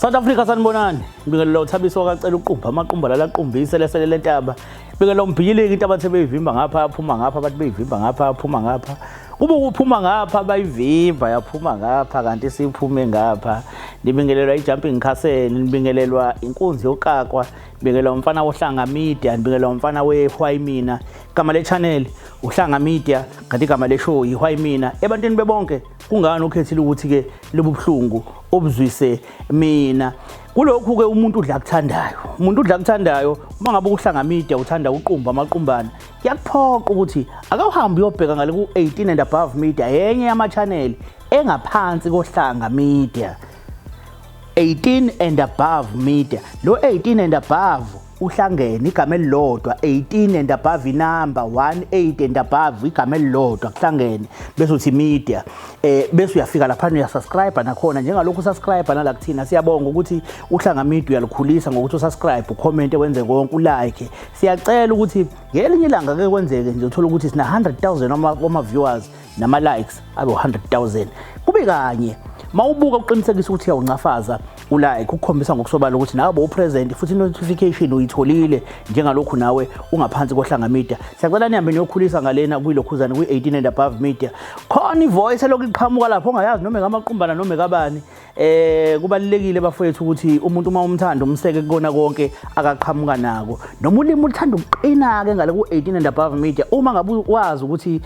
South Africa sanibonani. Ngibingelela uThabiso wakacela uqumba amaqumba lala qumbise lesele lentaba. Ngibingelela umbhiyiliki into abathe beyivimba ngapha yaphuma ngapha abathi beyivimba ngapha yaphuma ngapha. Kube ukuphuma ngapha bayivimba yaphuma ngapha kanti siphume ngapha. Nibingelelwa ijumping castle, nibingelelwa inkunzi yokakwa, nibingelelwa umfana wohlanga media, nibingelelwa umfana wehwayimina. Igama le channel uhlanga media kanti igama le show ihwayimina. Ebantwini bebonke kungani ukhethile ukuthi ke lobu buhlungu obuzwise mina kulokhu ke umuntu udla kuthandayo umuntu udla kuthandayo uma ngabe uhlanga media uthanda uqumba amaqumbana kuyakuphoqa ukuthi akawuhambe uyobheka ngale ku-18 and above media yenye yama-channel engaphansi kohlanga media 18 and above media lo 18 and above uhlangene igama elilodwa 18 and above inumber 18 and above igama elilodwa kuhlangene bese uthi media bese uyafika lapha uyasubscribe nakhona njengalokhu usubscribe nala kuthina siyabonga ukuthi uhlanga media uyalukhulisa ngokuthi usubscribe ucomment wenze konke ulike siyacela ukuthi ngelinye ilanga ke kwenzeke nje uthola ukuthi sina 100,000 ama viewers nama likes abe 100,000 kube kanye mawubuka uqinisekisa ukuthi uyawuncafaza ulike ukukhombisa ngokusobala ukuthi nawe bowupresent futhi notification uyitholile njengalokhu nawe ungaphansi kohlanga media siyacela nihambe niyokhulisa ngalena kuyilokhuzana kwi-18 and above media khona ivoice elokhu iqhamuka lapho ongayazi noma ekamaqumbana noma ekabani kubalulekile bafowethu ukuthi umuntu uma umthanda umseke kukona konke akaqhamuka nako noma ulimi uthanda ukuqina ke ngale ku-18 and above media uma ngabe wazi ukuthi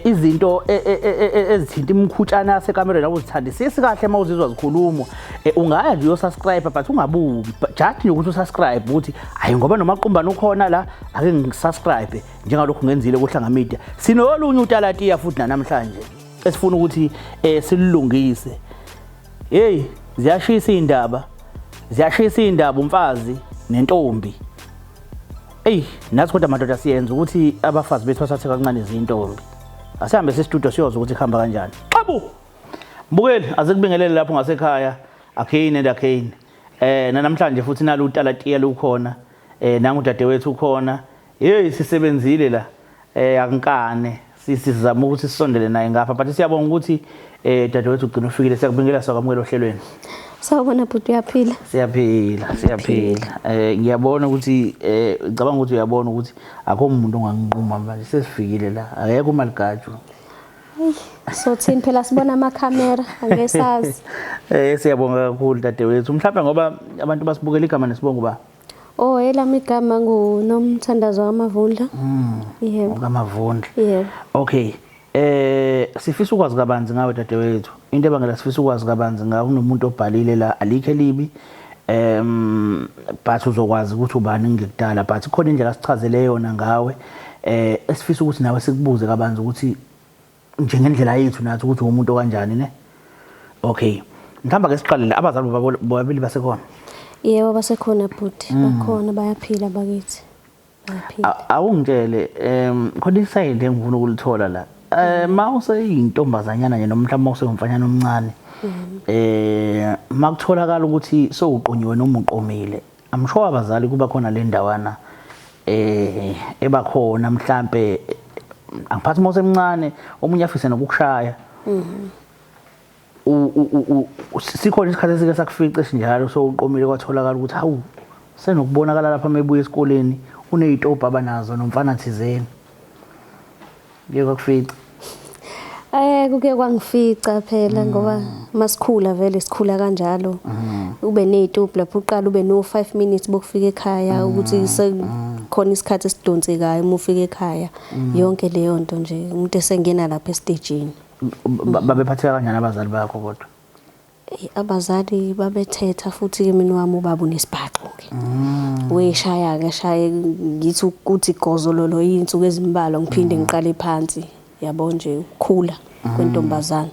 izinto ezithinta imkhutshana yasekamereni awuzithandisisi kahle uma uzizwa zikhulumwa ungaya nje uyosubscribe but ungabuki just nje ukuthi usubscribe ukuthi hayi ngoba nomaqumbana ukhona la ake ngisubscribe njengalokhu ngenzile kuhlanga media sinolunye utalatiya futhi namhlanje esifuna ukuthi silulungise. Hey ziyashisa indaba ziyashisa indaba umfazi nentombi. Ey nathi kodwa madoda siyenza ukuthi abafazi bethu basathe kancane izintombi. Asihambe sesistudio siyozwa ukuthi kuhamba kanjani. Xabu! Mbukeli azikubingelele lapho ngasekhaya again and again. Namhlanje futhi nalo utalatiya lukhona. Nangu dadewethu ukhona. Hey sisebenzile la. Akunkane sizama ukuthi sisondele naye ngapha but siyabonga ukuthi dadewethu ugcina ufikile siyakubingelela sakwamukela ohlelweni. Sawubona bhuti uyaphila? Siyaphila, siyaphila. Ngiyabona ukuthi ngicabanga ukuthi uyabona ukuthi akho umuntu onganginquma manje sesifikile la. Akekho umaligaju. So thini phela sibona amakhamera angesazi. Siyabonga kakhulu dadewethu. Mhlawumbe ngoba abantu basibukela igama nesibongo ba. Oh elami igama nguNomthandazo kaMavundla. Yebo. KaMavundla. Yebo. Okay. Sifisa ukwazi kabanzi ngawe dadewethu. Into ebangela sifisa ukwazi kabanzi ngawe kunomuntu obhalile la alikho elibi. But uzokwazi ukuthi ubani ngekudala but khona indlela sichazele yona ngawe esifisa ukuthi nawe sikubuze kabanzi ukuthi njengendlela yethu nathi ukuthi umuntu kanjani ne. Okay. Mhlawumbe ke siqalele abazali bobabili basekhona. Yebo basekhona bhuti, bakhona bayaphila bakithi. Bayaphila. Awungitshele khona isayidi engifuna ukulithola la. Mawuseyintombazanyana nje noma mhlawumbe usengumfanyana omncane. Makutholakala ukuthi sowuqonyiwe noma uqomile. I'm sure abazali kuba khona le ndawana ebakhona mhlambe angiphathi mawusemncane omunye afise nokukushaya. Sikhona isikhathi esike sakufica esinjalo sowuqomile kwatholakala ukuthi hawu senokubonakala lapha mebuya esikoleni unezitobha abanazo nomfana thizeni. Kuye kwakufica? Kuke kwangifica phela ngoba masikhula vele sikhula kanjalo. Ube nezitubhu lapho uqala ube no 5 minutes bokufika ekhaya ukuthi sekukhona isikhathi esidonsekayo uma ufika ekhaya. Yonke leyo nto nje umuntu esengena lapha estejini. Babephatheka kanjani abazali bakho kodwa? Abazali babethetha futhi ke mina wami ubaba unesibhaxo ke. Weshaya ke shaye ngithi ukuthi gozololo insuku ezimbalwa ngiphinde ngiqale phansi yabo nje ukukhula kwentombazana.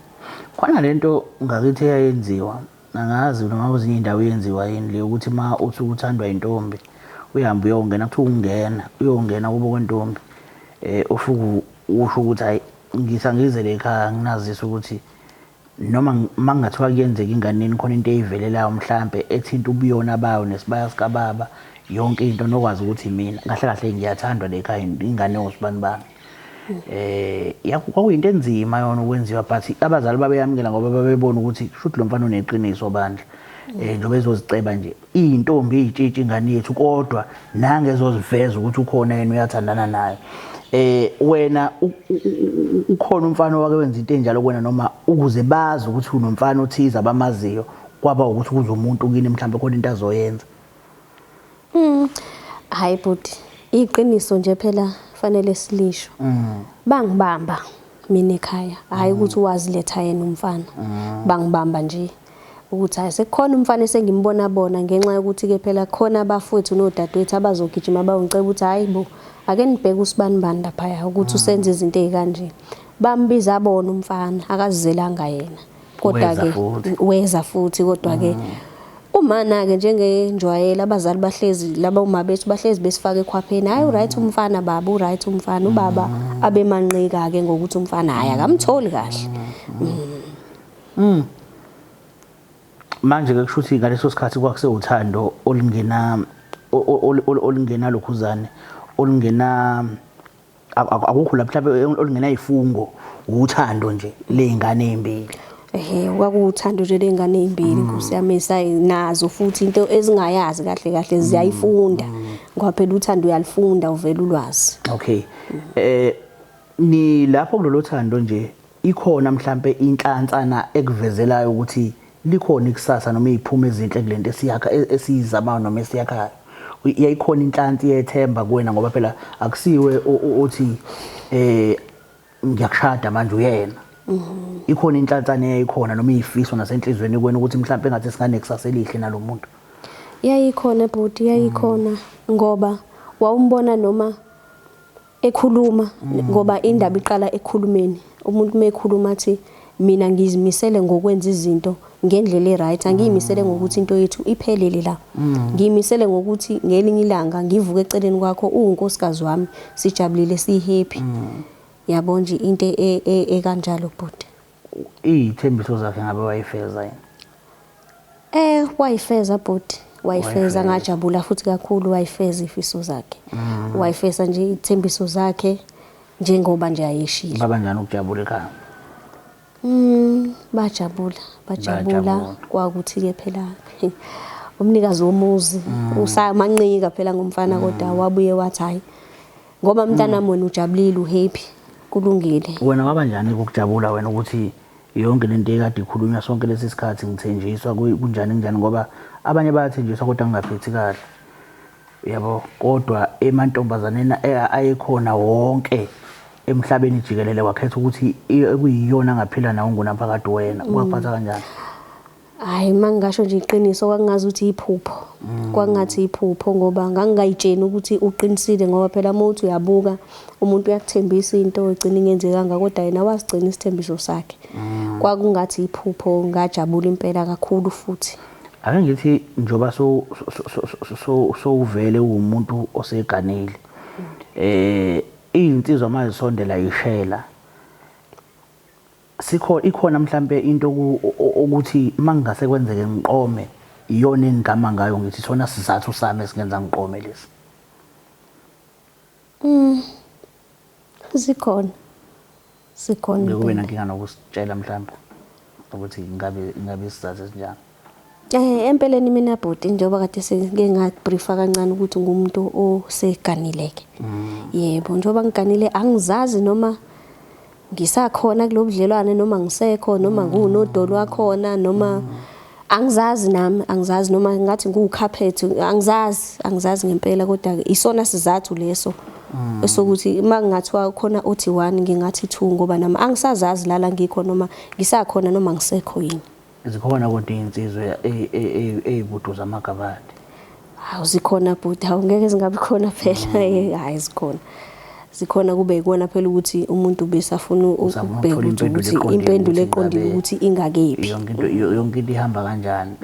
Khona lento ngakithi eyayenziwa angazi noma kwezinye indawo yenziwa yini le ukuthi ma uthi uthandwa intombi uyahamba uyongena kuthiwa ungena uyongena kubo kwentombi ufuku usho ukuthi hayi ngisangizele ekhaya nginazisa ukuthi noma mangathiwa kuyenzeka inganeni khona into eyivelelayo mhlambe ethinta ubuyona bayo nesibaya sikababa yonke into nokwazi ukuthi mina kahle kahle ngiyathandwa le ekhaya ingane osibani bami. Kwakuyinto enzima yona ukwenziwa but abazali babeyamukela ngoba babebona ukuthi shuthi lo mfana uneqiniso bandla. Njengoba ezoziceba nje iyintombi iyitshitshi ingane yethu, kodwa nange ezoziveza ukuthi ukhona yena uyathandana naye. Wena ukhona umfana owake wenza into enjalo kuwena, noma ukuze bazi ukuthi unomfana othize abamaziyo, kwaba ukuthi kuze umuntu kini mhlawumbe khona into azoyenza? Hayi bhuti, iqiniso nje phela fanele silisho. Bangibamba mina ekhaya, hayi ukuthi waziletha yena umfana. Bangibamba nje ukuthi hayi sekukhona umfana esengimbona bona, ngenxa yokuthi ke phela khona abafowethu nodadewethu abazogijima bayongiceba ukuthi hayi bo, ake nibheke usibanibani laphaya ukuthi usenza izinto ezikanje. Bambiza bona umfana, akazizelanga yena. Kodwa ke weza futhi, kodwa ke umana ke njengenjwayelo abazali bahlezi laba uma bethu bahlezi besifaka ekhwapheni, hayi uright umfana baba, uright umfana ubaba abemanqika ke ngokuthi umfana hayi akamtholi kahle. Manje ke kusho ukuthi ngaleso sikhathi kwakusewuthando olungena olungena lokhuzane olungena akukho lapha mhlawumbe olungena ifungo, uthando nje lezingane ezimbili. Ehhe, kwakuwuthando nje ley'ngane ey'mbili, Nkosi yami, nazo futhi into ezingayazi kahle kahle ziyayifunda, ngoba phela uthando uyalifunda uvele ulwazi. Okay. Ni lapho kulolo thando nje ikhona mhlambe inhlansana ekuvezelayo ukuthi likhona ikusasa noma iziphuma ezinhle kulento esiyakha esiyizamayo noma esiyakhayo? Yayikhona inhlansi yethemba kuwena, ngoba phela akusiwe othi ngiyakushada manje uyena. Ikhona inhlansana eyayikhona noma iyifiso nasenhlizweni kuwena ukuthi mhlambe engathi singanekusasa elihle nalomuntu? Yayikhona bhuti, yayikhona, ngoba wawumbona noma ekhuluma, ngoba indaba iqala ekukhulumeni. Umuntu uma ekhuluma athi mina ngizimisele ngokwenza izinto ngendlela e-right, angiyimisele ngokuthi into yethu iphelele la. Ngiyimisele ngokuthi ngelinye ilanga ngivuke eceleni kwakho uwunkosikazi wami, sijabulile, sihappy. Yabo nje into ekanjalo bhuti. Iy'thembiso zakhe ngabe wayifeza yini? Wayifeza bhuti, wayifeza, ngajabula futhi kakhulu, wayifeza ifiso zakhe. Wayifeza nje iy'thembiso zakhe njengoba nje ayeshilo. Baba njani ukujabula ekhaya? Bajabula, bajabula kwakuthi ke phela umnikazi womuzi usamanqika phela ngomfana, kodwa wabuye wathi hayi ngoba mntanami wena ujabulile, uhappy, kulungile. Wena waba njani ukujabula wena ukuthi yonke lento ekade ikhulunywa sonke lesi sikhathi ngithenjiswa kunjani kunjani, ngoba abanye bayathenjiswa kodwa ngingaphethi kahle, yabo, kodwa emantombazaneni ayekhona wonke emhlabeni jikelele wakhetha ukuthi ekuyiyona angaphila nawo ngunaphakade wena, kwakuphatha kanjani? Hayi, mangingasho nje iqiniso, kwakungazi ukuthi iphupho, kwakungathi iphupho, ngoba ngangingayitsheni ukuthi uqinisile, ngoba phela uma uthi uyabuka umuntu uyakuthembisa into egcina ingenzekanga, kodwa yena wasigcina isithembiso sakhe. Kwakungathi iphupho, ngajabula impela kakhulu futhi. Ake ngithi njoba sowuvele uwumuntu oseganile, iy'nsizwa uma zisondela yishela, sikho ikhona mhlambe into ukuthi mangingase kwenzeke ngiqome iyona engigama ngayo ngithi sona sizathu sami esingenza ngiqome lesi? Zikhona, zikhona. Bekube nankinga nokusitshela mhlambe ukuthi ingabe isizathu esinjani? Empeleni mina bhuti, njengoba kade sengike ngabriefa kancane ukuthi ngumuntu oseganile-ke. Yebo, njengoba ngiganile angizazi noma ngisakhona kulo budlelwane noma ngisekho, noma ngiwunodoli wakhona, noma angizazi nami, angizazi noma ngathi ngiwukhaphethu, angizazi, angizazi ngempela, kodwa isona sizathu leso esokuthi uma kungathiwa khona othi 1 ngingathi 2, ngoba nami angisazazi lala ngikho noma ngisakhona noma ngisekho yini. Zikhona kodwa iy'nsizwa ey'buduza amagabade? Hawu, zikhona bhuti, hawu ngeke zingabi khona phela. Hayi zikhona, zikhona, kube yikona phela ukuthi umuntu besafuna ukubheka ukuthi impendulo eqondile ukuthi ingakephi. Yonke into ihamba kanjani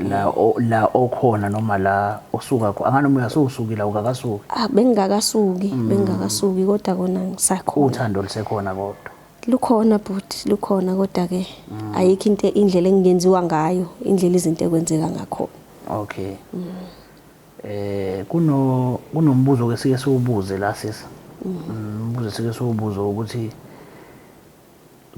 la okhona noma la osuka khona? Anganoma uyasukile awukakasuki? Ah, bengingakasuki, bengingakasuki, kodwa kona ngisakhona. Uthando lusekhona kodwa? Lukhona bhuti, lukhona, kodwa ke ayikho into indlela engingenziwa ngayo, indlela izinto ekwenzeka ngakhona. Okay. Kunombuzo ke sike siwubuze la sisi. Umbuzo sike siwubuze ukuthi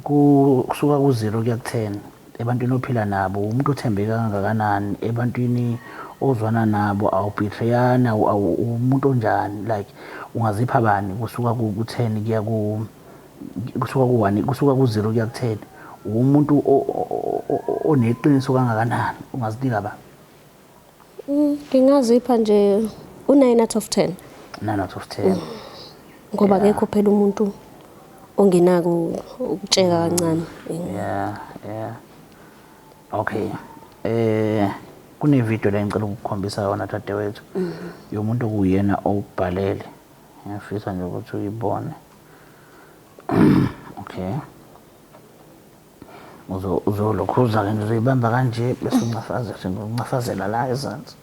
kusuka ku 0 kuya ku 10. Ebantwini ophila nabo, umuntu othembeka kangakanani ebantwini ozwana nabo, awubhitreyani, umuntu onjani, like ungazipha bani kusuka ku-10 kuya ku kusuka ku-1 kusuka ku-0 kuya ku-10, umuntu oneqiniso kangakanani, ungazinika ba? Ngingazipha nje u-9 out of 10. 9 out of 10. Ngoba akekho phela umuntu ongenako ukutsheka kancane. Yeah. Okay. Kune video la ngicela ukukukhombisa yona dadewethu. Yomuntu okuyena okubhalele. Ngiyafisa nje ukuthi uyibone. Okay. Uzolokhuza ke uzoyibamba kanje bese uncafazela uncafazela la ezansi.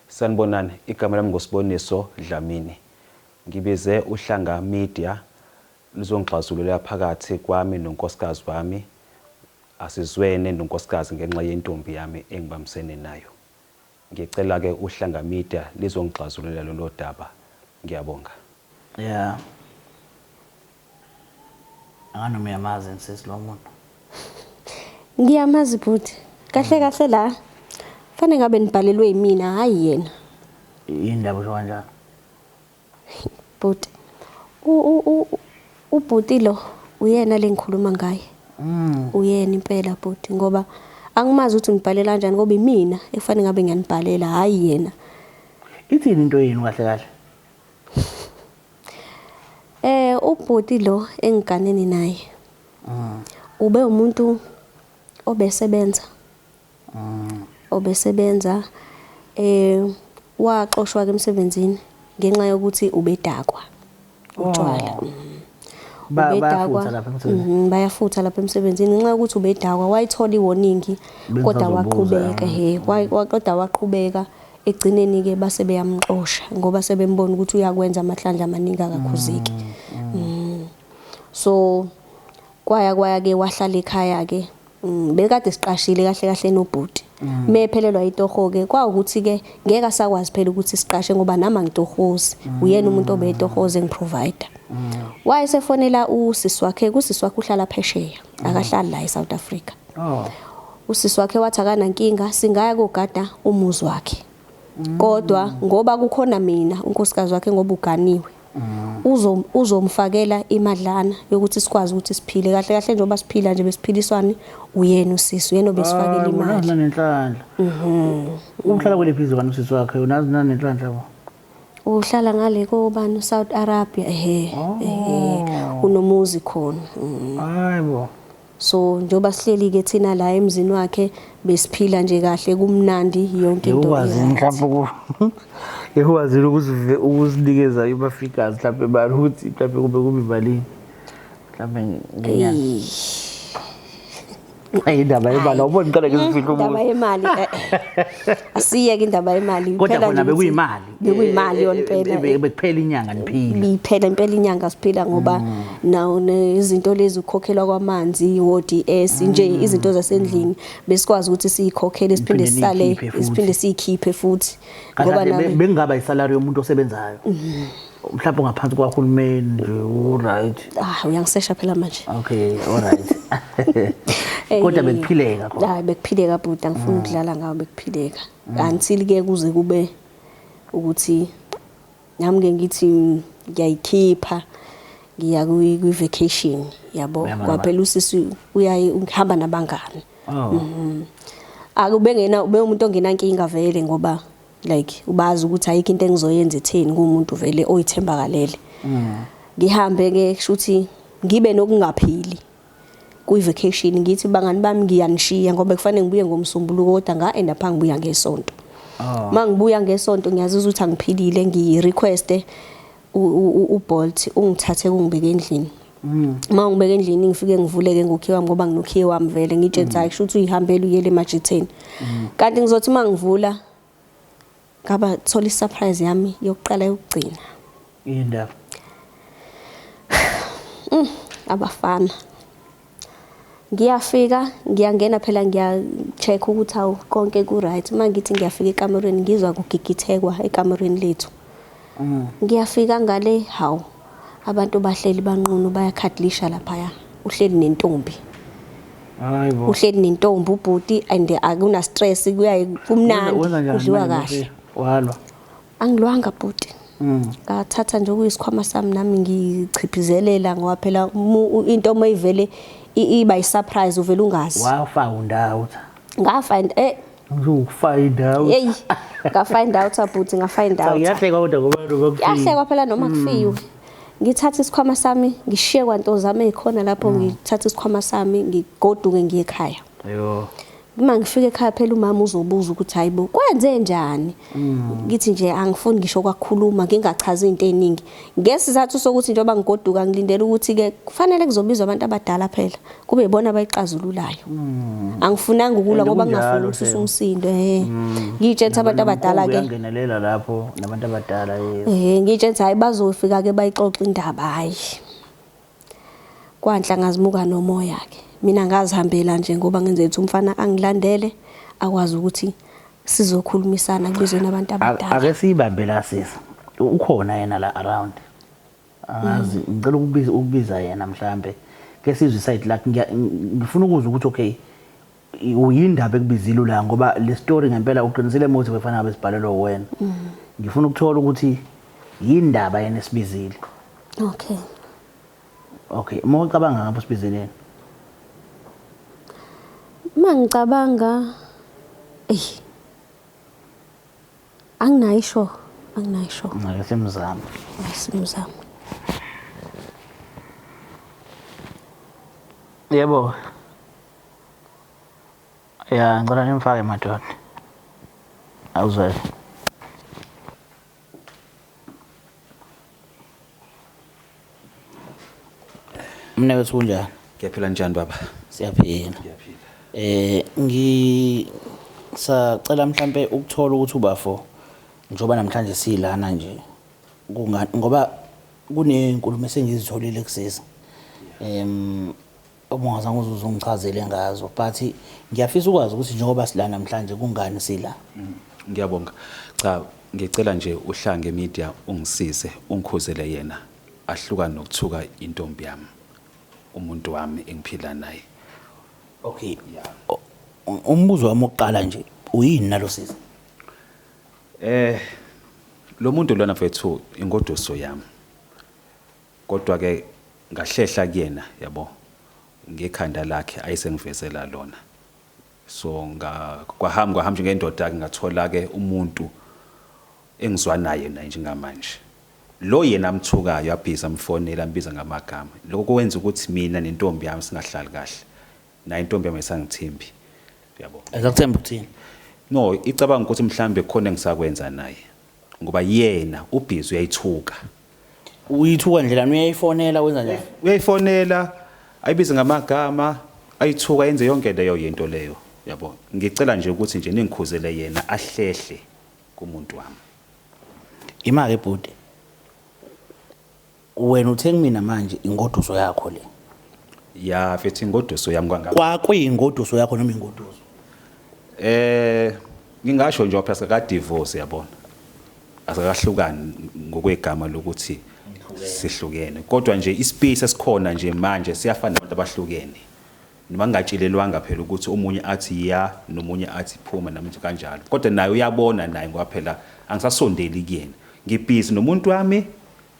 Sanibonani, igama lami nguSiboniso Dlamini. Ngibize uHlanga Media luzongixazululela phakathi kwami nonkosikazi wami. Asizwene nonkosikazi ngenxa yentombi yami engibambisene nayo. Ngicela ke uHlanga Media lizongixazululela lolo daba. Ngiyabonga. Yeah. Anganoma uyamazi nsisi lo muntu. Ngiyamazi bhuti. Kahle kahle la fanele ngabe nibhalelwe yimina, hayi yena. Indaba usho kanjani? Bhuti. Ubhuti lo uyena lengikhuluma ngaye. Uyena impela bhuti, ngoba angimazi ukuthi ngibhalela kanjani ngoba imina ekufanele ngabe ngiyanibhalela, hayi yena. Ithini into yenu kahle kahle? Ubhuti lo engiganene naye. Ube umuntu obesebenza. Obesebenza waxoshwa ke emsebenzini ngenxa yokuthi ubedakwa utshwala. Bayafutha lapha emsebenzini. Bayafutha lapha emsebenzini ngenxa yokuthi ubedakwa, wayithola i-warning kodwa waqhubeka, kodwa waqhubeka. Egcineni ke base beyamxosha ngoba sebembona ukuthi uyakwenza amahlandla amaningi akakhuzeki. So kwaya ke wahlala ekhaya ke. Bekade siqashile kahle kahle nobhuti. Mephelelwa itoho ke kwawukuthi ke ngeke asakwazi phela ukuthi siqashe ngoba nami angitohozi. Uyena umuntu obetohoza engiprovider. Wayesefonela usisi wakhe, kusisi wakhe uhlala phesheya, akahlali la eSouth Africa. Usisi wakhe wathi akanankinga singaya kogada umuzi wakhe. Kodwa ngoba kukhona mina unkosikazi wakhe ngoba uganiwe. Uzomfakela imadlana yokuthi sikwazi ukuthi siphile kahle kahle njengoba siphila nje besiphiliswane uyena usisi uyena obesifakela imali. Unanenhlanhla. Uhlala kwelephi izwe kanti usisi wakhe unazi nanenhlanhla bo? Uhlala ngale kobani South Arabia unomuzi khona. Hayibo. So njengoba sihleli ke thina la emzini wakhe besiphila nje kahle kumnandi yonke into. Ukwazi mhlawumbe ukwazi ukuzinikeza ima-figures mhlawumbe imali ukuthi mhlawumbe kube kube imalini mhlawumbe ngenyanga. Indaba yemali awuboni ngiqale ngizifihla ubuso. Indaba yemali asiyeke indaba yemali. Kodwa khona bekuyimali. Bekuyimali yona impela. Bekuphela inyanga niphila. Biphela impela inyanga siphila ngoba nawo izinto lezi ukukhokhelwa kwamanzi, o-DS nje izinto zasendlini besikwazi ukuthi siyikhokhele siphinde sisale siphinde siyikhiphe futhi. Ngoba bengingaba isalary yomuntu osebenzayo. Mhlawumbe ngaphansi kwahulumeni nje, all right. Uyangisesha phela manje. Okay, all right. Kodwa bekuphileka khona. Hayi bekuphileka bhuti, angifuni ukudlala ngawo, bekuphileka. Until ke kuze kube ukuthi nami ke ngithi ngiyayikhipha ngiya kwi vacation yabo, kwaphela usisi uyaye uhamba nabangani. Akube ngena ube umuntu ongenankinga vele ngoba like ubazi ukuthi ayikho into engizoyenza etheni kumuntu vele oyithembakalele. Ngihambe ke kushuthi ngibe nokungaphili kwi vacation, ngithi bangani bami ngiyanishiya ngoba kufanele ngibuye ngomsombuluko kodwa nga end up ngibuya ngesonto. Mangibuya ngesonto ngiyazizwa ukuthi angiphilile, ngi request uBolt ungithathe kungibeke endlini. Mangibeke endlini ngifike ngivuleke ngokhiye wami ngoba nginokhiye wami vele, ngitshela hayi kusho ukuthi uyihambele uyele emajitheni. Kanti ngizothi mangivula ngaba thola isurprise yami yokuqala yokugcina. Indaba. Abafana. Ngiyafika ngiyangena phela ngiya-check ukuthi awu konke ku right. Mangithi ngiyafika ekamerweni ngizwa kugigithekwa ekamerweni lethu. Ngiyafika ngale hawu abantu bahleli banqunu bayakhadlisha laphaya, uhleli nentombi. Hayibo. Uhleli nentombi ubhuti and akuna stress, kuyaye kumnandi, Wenza njani kudliwa manje kahle. mafika? Walwa. Angilwanga bhuti. Ngathatha nje okuyisikhwama sami nami ngichiphizelela ngoba phela into uma ivele iba yi-surprise uvele ungazi. Wa found out. Nga-find Ngizokufind out. Yeyi, nga-find out bhuti, nga-find out. Ngiyahleka kodwa ngoba noma kufiwe. Kuyahlekwa phela noma kufiwe. Ngithatha isikhwama sami ngishiye kwanto zami ezikhona lapho, ngithatha isikhwama sami ngigoduke ngiye ekhaya. Yho. Uma ngifika ekhaya phela umama uzobuza ukuthi hayibo kwenze njani. Ngithi nje angifuni ngisho kwakhuluma, ngingachazi izinto eziningi. Ngesizathu sokuthi njengoba ngigoduka ngilindele ukuthi ke kufanele kuzobizwa abantu abadala phela kube yibona abayixazululayo. Angifunanga ukulwa And ngoba kunjalo ngingafuni ukususa Shem. umsindo. Ngiyitshela ukuthi abantu abadala ke Uyangenelela lapho nabantu abadala yebo. Ngiyitshela ukuthi hayi bazofika ke bayixoxe indaba hayi. Kwanhla ngazimuka nomoya ke. Mina ngazihambela nje ngoba ngenze ukuthi umfana angilandele akwazi ukuthi sizokhulumisana kubizwe nabantu abadala. Ake siyibambe la sisi. Ukhona yena la around. Angazi ngicela ukubiza yena mhlambe. Ke sizwe iside lakhe, ngifuna ukuzwa ukuthi okay uyindaba ekubizile la ngoba le story ngempela uqinisile ukuthi befana ngabe sibhalelwe wena. Ngifuna ukuthola ukuthi yindaba yena esibizile. Okay. Okay, uma ucabanga ngapho sibizeleni. Uma ngicabanga anginayo anginayo. Ngake simzame. Asimzame. Yebo. Ya, ngicela nimfake madoda. Awuzwe. Mina wethu kunjani? Ngiyaphila njani baba? Siyaphila. Ngiyaphila. Ngisacela mhlambe ukuthola ukuthi ubafo njengoba namhlanje silana nje ngoba kunenkulumo esengizitholile kusisa. Obungazange uze ungichazele ngazo, but ngiyafisa ukwazi ukuthi njengoba sila namhlanje kungani sila. Ngiyabonga. Cha, ngicela nje uHlange Media ungisize, ungikhuzele yena ahlukane nokuthuka intombi yami, umuntu wami engiphila naye. Okay. Umbuzo wami wokuqala nje, uyini nalosisi? Lo muntu lona mfethu ingoduso yami. Kodwa ke ngahlehla kuyena yabo ngekhanda lakhe ayisengivezela lona. So kwahamba njengendoda ke ngathola ke umuntu engizwanaye naye njengamanje. Lo yena amthukayo abhiza amfonela ambiza ngamagama. Lokho kwenza ukuthi mina nentombi yami singahlali kahle. Naye intombi yami ayisangithembi. Yabo. Ayisakuthembi ukuthini? No, icabanga ukuthi mhlambe khona engisakwenza naye. Ngoba yena ubhizi uyayithuka. Uyithuka ndlela uyayifonela wenza njani? Uyayifonela, ayibize ngamagama, ayithuka yenze yonke leyo into leyo. Yabo. Ngicela nje ukuthi nje ningikhuzele yena ahlehle kumuntu wami. Imake bhuti. Wena uthe kumina manje ingoduso yakho le. Ya, mfethu ingoduso yami kwangaka. Kwakuyingoduso yakho noma ingoduso? Ngingasho nje phela saka divorce yabona. Asakahlukani ngokwegama lokuthi sihlukene. Kodwa nje ispace esikhona nje manje siyafana nabantu abahlukene. Noma ngingatshelelwanga phela ukuthi omunye athi ya nomunye athi phuma nami nje kanjalo. Kodwa naye uyabona naye ngoba phela angisasondeli kuyena. Ngibhizi nomuntu wami,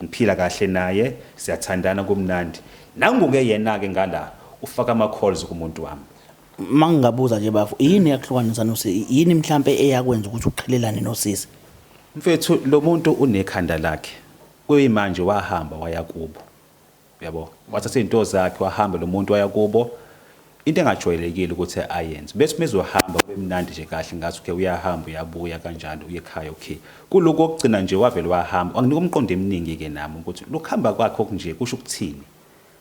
ngiphila kahle naye, siyathandana kumnandi. Nangu-ke yena-ke ngala ufaka ama-calls kumuntu wami. Mangingabuza nje bafo, yini eyakuhlukanisa nosisi? Yini mhlambe eyakwenza ukuthi uqhelelane nosisi? Mfethu lo muntu unekhanda lakhe. Kuyimanje wahamba waya kubo. Yabo, wathatha izinto zakhe wahamba lo muntu waya kubo. Into engajwayelekile ukuthi ayenze. Bese mezohamba kube mnandi nje kahle ngathi okay uyahamba uyabuya kanjalo uye ekhaya okay. Kuloko okugcina nje wavele wahamba. Wanginika umqondo eminingi ke nami ukuthi lokuhamba kwakhe okunje kusho ukuthini.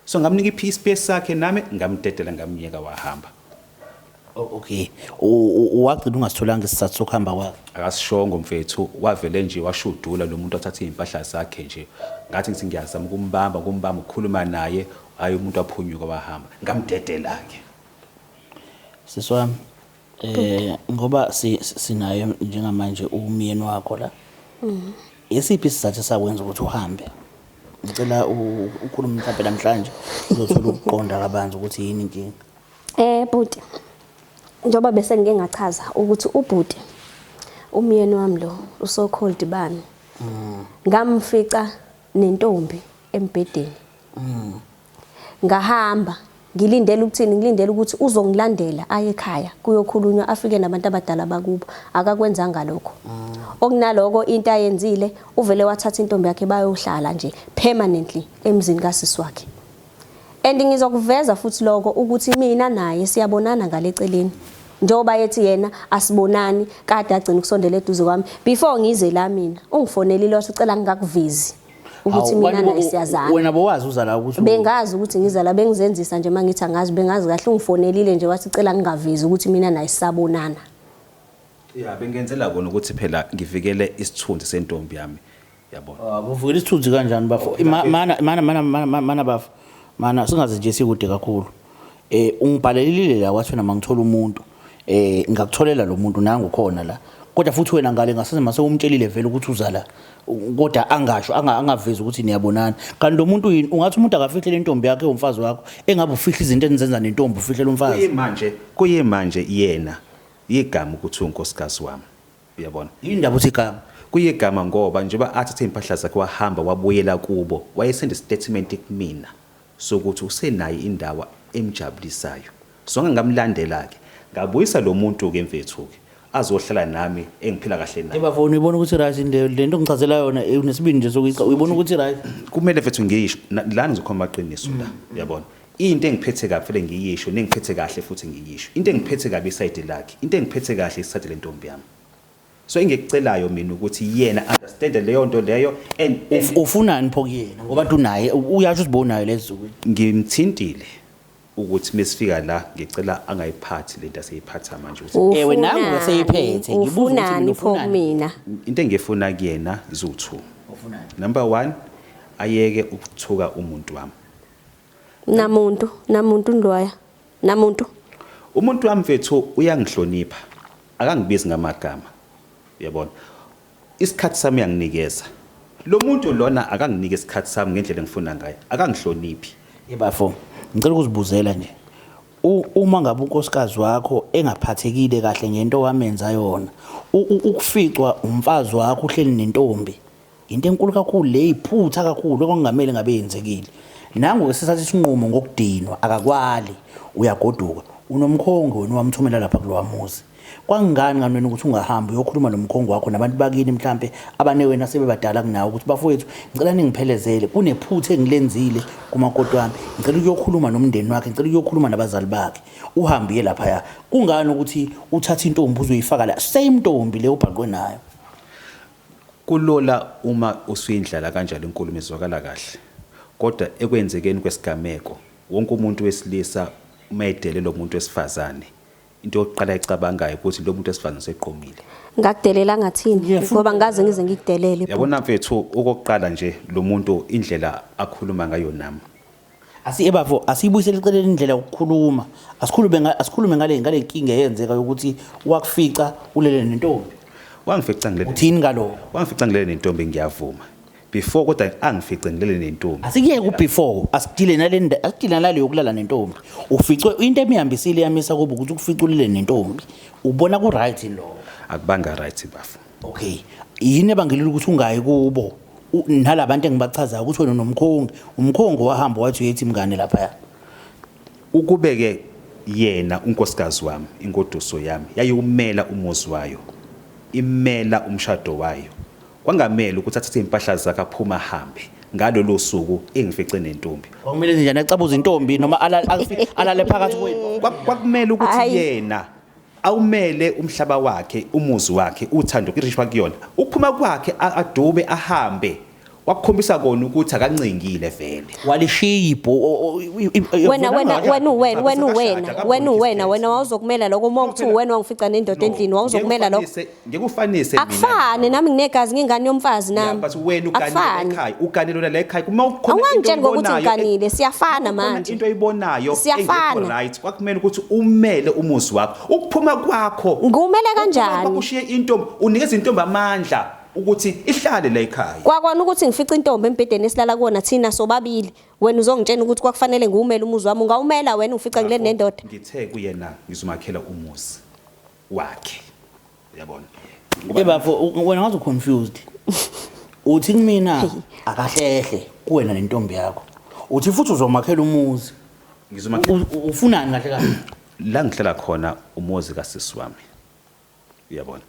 So ngamnika i-space sakhe nami ngamdedela ngamyeka wahamba. Okay. Wagcina ungasitholanga isizathu sokuhamba kwakhe? Akasishongo mfethu, wavele nje washudula lo muntu wathatha izimpahla zakhe nje. Ngathi ngithi ngiyazama ukumbamba ukukhuluma naye, hayi umuntu waphunyuka wahamba. Ngamdedela ke. Sisi wami, ngoba sinaye njengamanje umyeni wakho la. Isiphi isizathu esakwenza ukuthi uhambe? Ngicela ukhulume mhlawumbe namhlanje uzothola ukuqonda kabanzi ukuthi yini inkinga. Bhuti, njengoba bese ngike ngachaza ukuthi ubhuti umyeni wami lo uso called bani. Ngamfica nentombi embhedeni. Ngahamba ngilindele ukuthini, ngilindele ukuthi uzongilandela aye ekhaya kuyokhulunywa, afike nabantu abadala bakubo. Akakwenzanga lokho. Okunaloko into ayenzile, uvele wathatha intombi yakhe bayohlala nje permanently emzini kasisi wakhe. And ngizokuveza futhi lokho ukuthi mina naye siyabonana ngale celeni. Njengoba yethi yena asibonani, kade agcina ukusondela eduze kwami before ngize la, mina ungifonelile wathi ucela ngingakuvezi ukuthi mina naye siyazana. Wena bowazi uza la ukuthi Bengazi ukuthi ngiza la, bengizenzisa nje mangithi angazi, bengazi kahle. Ungifonelile nje wathi cela ngingavezi ukuthi mina naye sisabonana. Ya, bengenzela kona ukuthi phela ngivikele isithunzi sentombi yami, yabona. Ah, uvukela isithunzi kanjani bafo? Mana mana mana mana mana bafo. Mana singaze nje sikude kakhulu. Ungibhalelile la wathi wena mangithola umuntu. Ngakutholela lo muntu nangu khona la. Kodwa futhi wena ngale ngasese mase umtshelile vele ukuthi uza la. Kodwa angasho angavezi ukuthi niyabonana. Kanti lo muntu yini, ungathi umuntu akafihlele intombi yakhe umfazi wakho, engabe ufihla izinto enizenza nentombi, ufihlela umfazi. Kuyimanje yena igama ukuthi unkosikazi wami, uyabona. Yini ndaba uthi igama? Kuyigama ngoba njengoba athathe impahla zakhe wahamba wabuyela kubo, wayesenda statement kumina sokuthi usenayo indawo emjabulisayo. So ngamlandela ke, ngabuyisa lo muntu ke mfethu ke azohlala nami engiphila kahle naye. Ebafoni, uyibona ukuthi right le nto ngichazela yona, unesibindi nje sokuyicha, uyibona ukuthi right? Kumele mfethu ngiyisho la ngizokhomba amaqiniso la, uyabona. Into engiphethe kabi vele ngiyisho, nengiphethe kahle futhi ngiyisho. Into engiphethe kabi i-side lakhe, into engiphethe kahle i-side lentombi yami. So engikucelayo mina ukuthi yena understand leyo nto leyo and Ufunani pho kuyena, ngoba ntu naye uyasho usibonayo lezi. Ngimthintile ukuthi mesifika la ngicela angayiphathi lento aseyiphatha manje ukuthi Ewe, nangu eseyiphethe, ngibuza ukuthi mina Ufunani pho ufunani? kumina? Into engifuna kuyena ziwu-two. Ufunani? Number 1, ayeke ukuthuka umuntu wami. Namuntu, namuntu ndwaya. Namuntu. Umuntu wami mfethu uyangihlonipha, akangibizi ngamagama, uyabona. Isikhathi sami uyanginikeza. Lo muntu lona akanginike isikhathi sami ngendlela engifuna ngayo, akangihloniphi. Yebafo, ngicela ukuzibuzela nje. Uma ngabe unkosikazi wakho engaphathekile kahle ngento wamenza yona, ukuficwa umfazi wakho uhleli nentombi, into enkulu kakhulu le, iphutha kakhulu okungamele ngabe yenzekile. Nangu ke sithatha isinqumo ngokudinwa, akakwali, uyagoduka. Unomkhongi wena wamthumela lapha kulowa muzi. Kwangani ngani wena ukuthi ungahambi uyokhuluma nomkhongi wakho nabantu bakini mhlambe abane wena sebebadala kunawe ukuthi bafowethu ngicela ningiphelezele, kunephutha engilenzile kumakoti wami, ngicela ukuyokhuluma nomndeni wakhe, ngicela ukuyokhuluma nabazali bakhe, uhambe uye laphaya. Kungani ukuthi uthathe intombi uzoyifaka la, same ntombi le ubhaqwe nayo? Kulola uma usuyindlala kanjalo inkulumo izwakala kahle, kodwa ekwenzekeni kwesigameko wonke umuntu wesilisa uma edelela umuntu wesifazane, into yokuqala ayicabangayo ukuthi lo muntu wesifazane useqomile. Ngakudelela ngathini? Ngoba ngaze ngize ngikudelele. Yabona mfethu, okokuqala nje lo muntu indlela akhuluma ngayo nami. Asi ebafo, asiyibuyisele eceleni indlela yokukhuluma. Asikhulume ngale nkinga eyenzeka yokuthi wakufica ulele nentombi. Wangifica ngilele. Uthini ngalokho? Wangifica ngilele nentombi, ngiyavuma. Before kodwa angifice ngilele nentombi. Asikuyeke ubefore, asidile nale, asidile nale yokulala nentombi. Uficwe into emihambisile yamisa kubo ukuthi ukufica ulele nentombi. Ubona ku right lo? Akubanga right bafo. Okay. Yini ebangelela ukuthi ungayi kubo? Nalabantu engibachazayo ukuthi wena unomkhongi, umkhongi wahamba wathi uyethi mngane lapha. Ukube-ke yena unkosikazi wami, ingoduso yami, yayiwumela umuzi wayo, imela umshado wayo. Kwangamele ukuthi athathe impahla zakhe aphume ahambe ngalolo suku engifice nentombi. Kwakumele njani, acabuze intombi noma alale phakathi kwenu? Kwakumele ukuthi Hhayi. yena awumele umhlaba wakhe, umuzi wakhe, uthando irishwa kuyona. Ukuphuma kwakhe adube ahambe wakukhombisa kona ukuthi akancengile vele. Walishiya ibho Wena wena wena wena wena wena wena wena wena wawuzokumela lokho uma kuthiwa wena wangifica nendoda endlini, wawuzokumela lokho? Ngeke ufanise mina. Akufani, nami nginegazi, ngingane yomfazi nami. But wena uganile Akufani. ekhaya, uganile la ekhaya. Uma ukhona Awungangitsheli into ngokuthi oyibonayo, ngiganile, siyafana uma kukhona manje. into oyibonayo Siyafana. engekho right, kwakumele ukuthi umele umuzi wakho. Ukuphuma kwakho. Ngiwumele Ukuphuma kanjani? kwakho ushiye intombi, unikeza intombi amandla. Ukuthi ihlale la ekhaya. Kwakona ukuthi ngifice intombi embhedeni esilala kuwona thina sobabili. Wena uzongitshena ukuthi kwakufanele ngiwumele umuzi wami. Ungawumela wena ungifica ngileli nendoda? Ngithe kuyena ngizomakhela umuzi wakhe. Uyabona? Ngoba bafo wena ngaze confused. Uthi kumina akahlehle kuwena nentombi yakho. Uthi futhi uzomakhela umuzi. Ngizomakhela Ufunani kahle kahle? La ngihlala khona umuzi kasisi wami. Uyabona?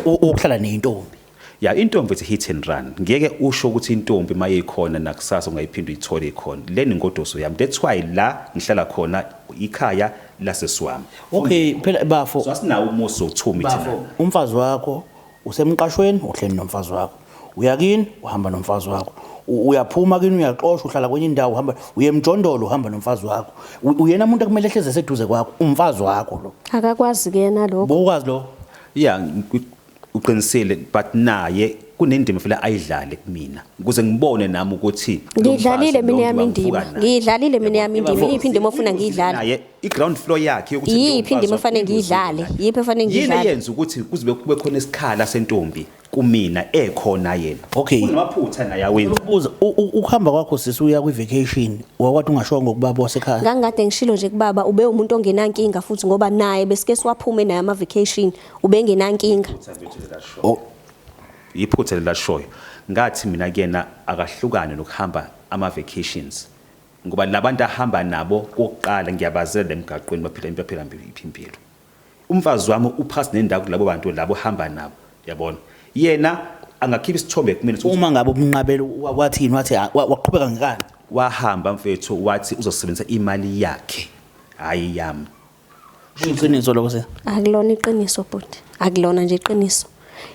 Ukuhlala nentombi. Ya, intombi ithi hit and run. Ngeke usho ukuthi intombi mayikhona nakusasa ungayiphinda uyithole ikhona. Leni ingoduso yami. That's why la ngihlala khona ikhaya lasesi wami. Okay, phela bafo. So asinawo umuzi othumi thina. Bafo, umfazi wakho usemqashweni uhleli nomfazi wakho. Uyakini uhamba nomfazi wakho. Uyaphuma kini uyaxoshwa uhlala kwenye indawo uhamba uye emjondolo uhamba nomfazi wakho. Uyena umuntu ekumele ehleze seduze kwakho, umfazi wakho lo. Akakwazi ke yena lokho. Bokwazi lo. Yeah, uqinisile, but naye kunendima vele ayidlale kumina ukuze ngibone nami ukuthi lo Ngiyidlalile mfazi mina lo yami ngivuka indima. naye. Ngiyidlalile mina yami indima. Yabo. Iyiphi indima ofuna ngiyidlale? Naye i-ground floor yakhe yokuthi lowo Iyiphi indima mfazi ofanele wami ngiyidlale? naye. Yiphi efanele Yini ngiyidlale? eyenza ukuthi kuze kube khona isikhala sentombi kumina ekhona yena? Okay. Kunamaphutha naye awenza. Ubuza ukuhamba kwakho sisi uya kwi-vacation wakwathi ungashongo kubaba wasekhaya. Ngangikade ngishilo nje kubaba ube umuntu ongenankinga futhi ngoba naye besike siwaphume naye ama vacation ubengenankinga. Oh, Iphutha lelashoyo. Ngathi mina kuyena akahlukane nokuhamba ama vacations. Ngoba labantu ahamba nabo kokuqala ngiyabazela emgaqweni baphila impilo baphila impilo. Umfazi wami uphasi nendawo kulabo bantu labo hamba nabo, yabona. Yena angakhipha isithombe kumina ukuthi Uma ngabe umnqabelo wathini wathi waqhubeka ngekani? Wahamba mfethu wathi uzosebenzisa imali yakhe, hayi yami. Iqiniso lokho se. Akulona iqiniso bhuti. Akulona nje iqiniso.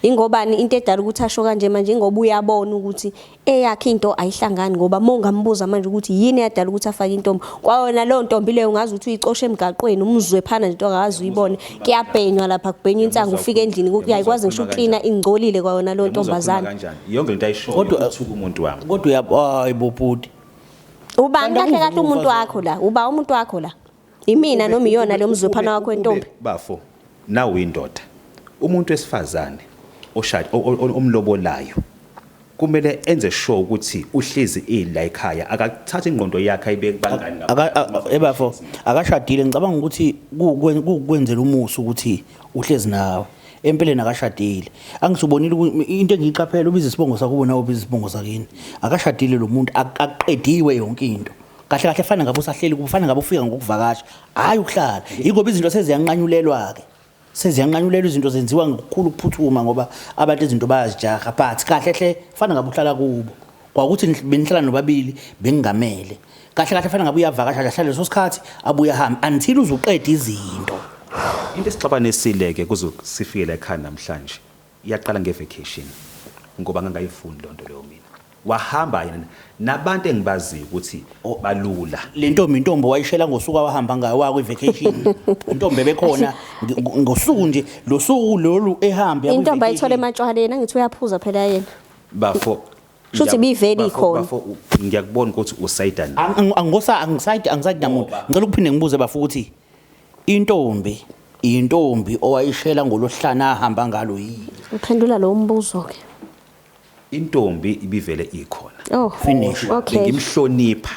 Ingobani into edala ukuthi asho kanje manje ingoba uyabona ukuthi eyakhe into ayihlangani ngoba mongambuza manje ukuthi yini eyadala ukuthi afake intombi. Kwawona leyo ntombi leyo ungazi ukuthi uyicoshe emgaqweni umzwe phana nje into akazi uyibone. Kuyabhenywa lapha kubhenywa insangu ufike endlini kuyayikwazi ngisho uklina ingcolile kwawona leyo ntombazana. Kanjani? Yonke lento ayishoyo Kodwa- uthuka umuntu wami. Kodwa hayi bobhuti. Ubani Kanti kahle kahle akuvume umuntu umfazi wakho la? Uba umuntu wakho la? Imina noma iyona lo mzwephana wakho wentombi? Bafo, nawe indoda. Umuntu wesifazane oshada omlobolayo kumele enze sure ukuthi uhlezi ela ekhaya, akathatha ingqondo yakhe ayibeke kubangani ngapha. Ebafo akashadile, ngicabanga ukuthi kukwenzela umusa ukuthi uhlezi nawe. Empeleni akashadile. Angisubonile into engiyiqaphela ubiza isibongo sakubo nawe ubiza isibongo sakini. Akashadile lo muntu, akuqediwe yonke into. Kahle kahle fana ngabe usahleli kubo, fana ngabe ufika ngokuvakasha, hayi ukuhlala. Ingoba izinto seziyanqanyulelwa ke. Seziyanqanyulelwa izinto zenziwa ngokukhulu ukuphuthuma ngoba abantu izinto bayazijaha, but kahle hle fana ngabe uhlala kubo. Kwakuthi benihlala nobabili bengingamele. Kahle kahle fana ngabe uyavakasha ahlale leso sikhathi abuye ahambe until uzuqeda izinto. Into esixabanisile ke kuze sifike la ekhaya namhlanje iyaqala ngevacation ngoba ngangayifuni lonto leyo mina. Wahamba yena nabantu engibaziyo ukuthi balula. Le ntombi intombi wayishela ngosuku awahamba ngayo wa kwi-vacation. Intombi ebekhona ngosuku nje lo suku lolu ehambe ya Intombi ayithole kwi-vacation. ematshwaleni angithi uyaphuza phela yena. Bafo, Shuthi ibivele ikhona. Bafo, ngiyakubona ukuthi usayida na. Angosa angisayidi angisayidi namuntu. Ngicela ukuphinde ngibuze bafo ukuthi intombi intombi owayishela ngolohlana ahamba ngalo yini? Uphendula lo mbuzo ke. Intombi ibivele ikhona. Oh, Finish. Okay. Bengimhlonipha.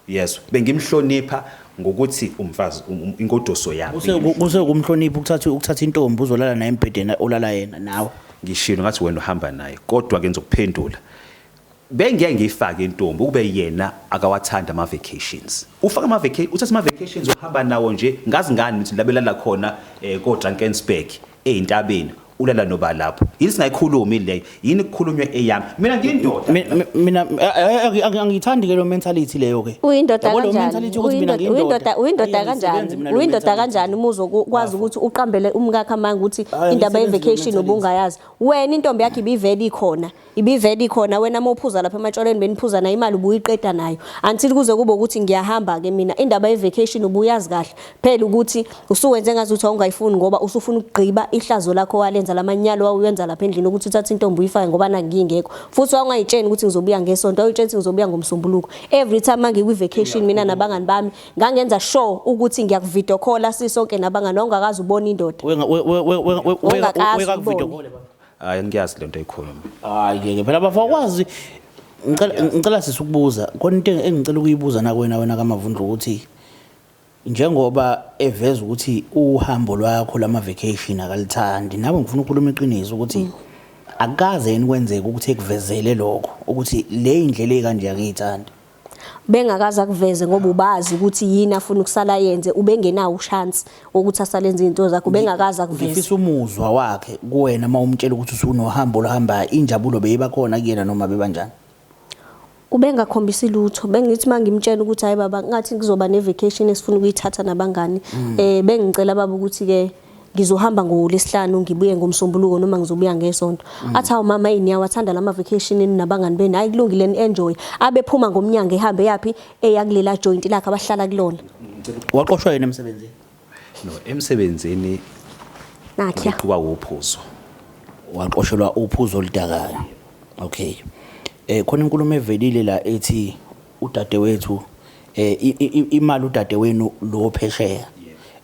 Yes, bengimhlonipha ngokuthi umfazi ingodoso yami. Kuse kumhlonipha ukuthatha intombi uzolala naye embhedeni olala yena nawe. Ngishilo ngathi wena uhamba naye kodwa ke ngizokuphendula. Bengeke ngiyifake intombi ukube yena akawathanda ama vacations. Ufaka ama vacation, uthatha ama vacations uhamba nawo nje, ngazi ngani ukuthi labelala khona ko Drakensberg ezintabeni ulala noba lapho. Yini singayikhulumi leyo? Yini kukhulunywe eyami? Mina ngiyindoda. Mina angiyithandi ke lo mentality leyo ke. Uyindoda Yabo lo kanjani? mentality yokuthi mina ngiyindoda. Uyindoda Ayi, kanjani? angisebenzi mina lo Uyindoda mentality. kanjani umuzo ukwazi ukuthi uqambele umkakhe amanga ukuthi Ayi, indaba angisebenzi lo ye-vacation mentality. ubungayazi. Wena intombi yakhe ibivele ikhona. Ibivele ikhona wena uma uphuza lapha ematshwaleni beniphuza nayo imali ubuyiqeda nayo. Until kuze kube ukuthi ngiyahamba ke mina indaba ye-vacation ubuyazi kahle. Phela ukuthi usuwenze ngazi ukuthi awungayifuni ngoba usufuna ukugqiba ihlazo lakho walenza lamanyalo wawuyenza lapha endlini ukuthi uthathe intombi uyifake ngoba nangingekho. Futhi wawungayitsheni ukuthi ngizobuya ngesonto, wawuyitshela ukuthi ngizobuya ngomsombuluko. Every time mangikwi vacation mina nabangani bami ngangenza sure ukuthi ngiyakuvideo call sisonke nabangani, wawungakaze ubone indoda. Wawungakaze Weka ubone. video call baba. Hayi, ngiyazi lento ayikhuluma. Hayi ngeke phela bafakwazi. Ngicela sisukubuza khona into engicela ukuyibuza nakwena wena kaMavundla, ukuthi njengoba eveza ukuthi uhambo lwakho lama vacation akalithandi, nawe ngifuna ukukhuluma iqiniso ukuthi akukaze yini kwenzeka ukuthi ekuvezele lokho ukuthi le indlela ekanje akuyithandi? Bengakaze akuveze, ngoba ubazi ukuthi yini afuna ukusala yenze, ubengenawo ushansi wokuthi asale enze izinto zakhe, ubengakaze akuveze. Ngifisa umuzwa wakhe kuwena uma umtshela ukuthi usunohambo oluhambayo, injabulo beyiba khona kuyena noma bebanjani? Ubengakhombisi lutho. Bengithi uma ngimtshela ukuthi hayi baba, ngathi kuzoba ne-vacation esifuna ukuyithatha nabangani, bengicela baba ukuthi-ke ngizohamba ngolwesihlanu ngibuye ngomsombuluko noma ngizobuya ngesonto, athi hawu mama, yini niyawathanda lama vacation nabangani benu, hayi kulungile, ni-enjoy. Abephuma ngomnyango ehambe yaphi, eya kulela joint lakhe abahlala kulona. Waqoshwa yena emsebenzini? No, emsebenzini. Nakhiya. Ngiquba uphuzo. Waqoshelwa uphuzo oludakayo. Okay, khona inkulumo evelile la ethi udadewethu imali udadewenu lo phesheya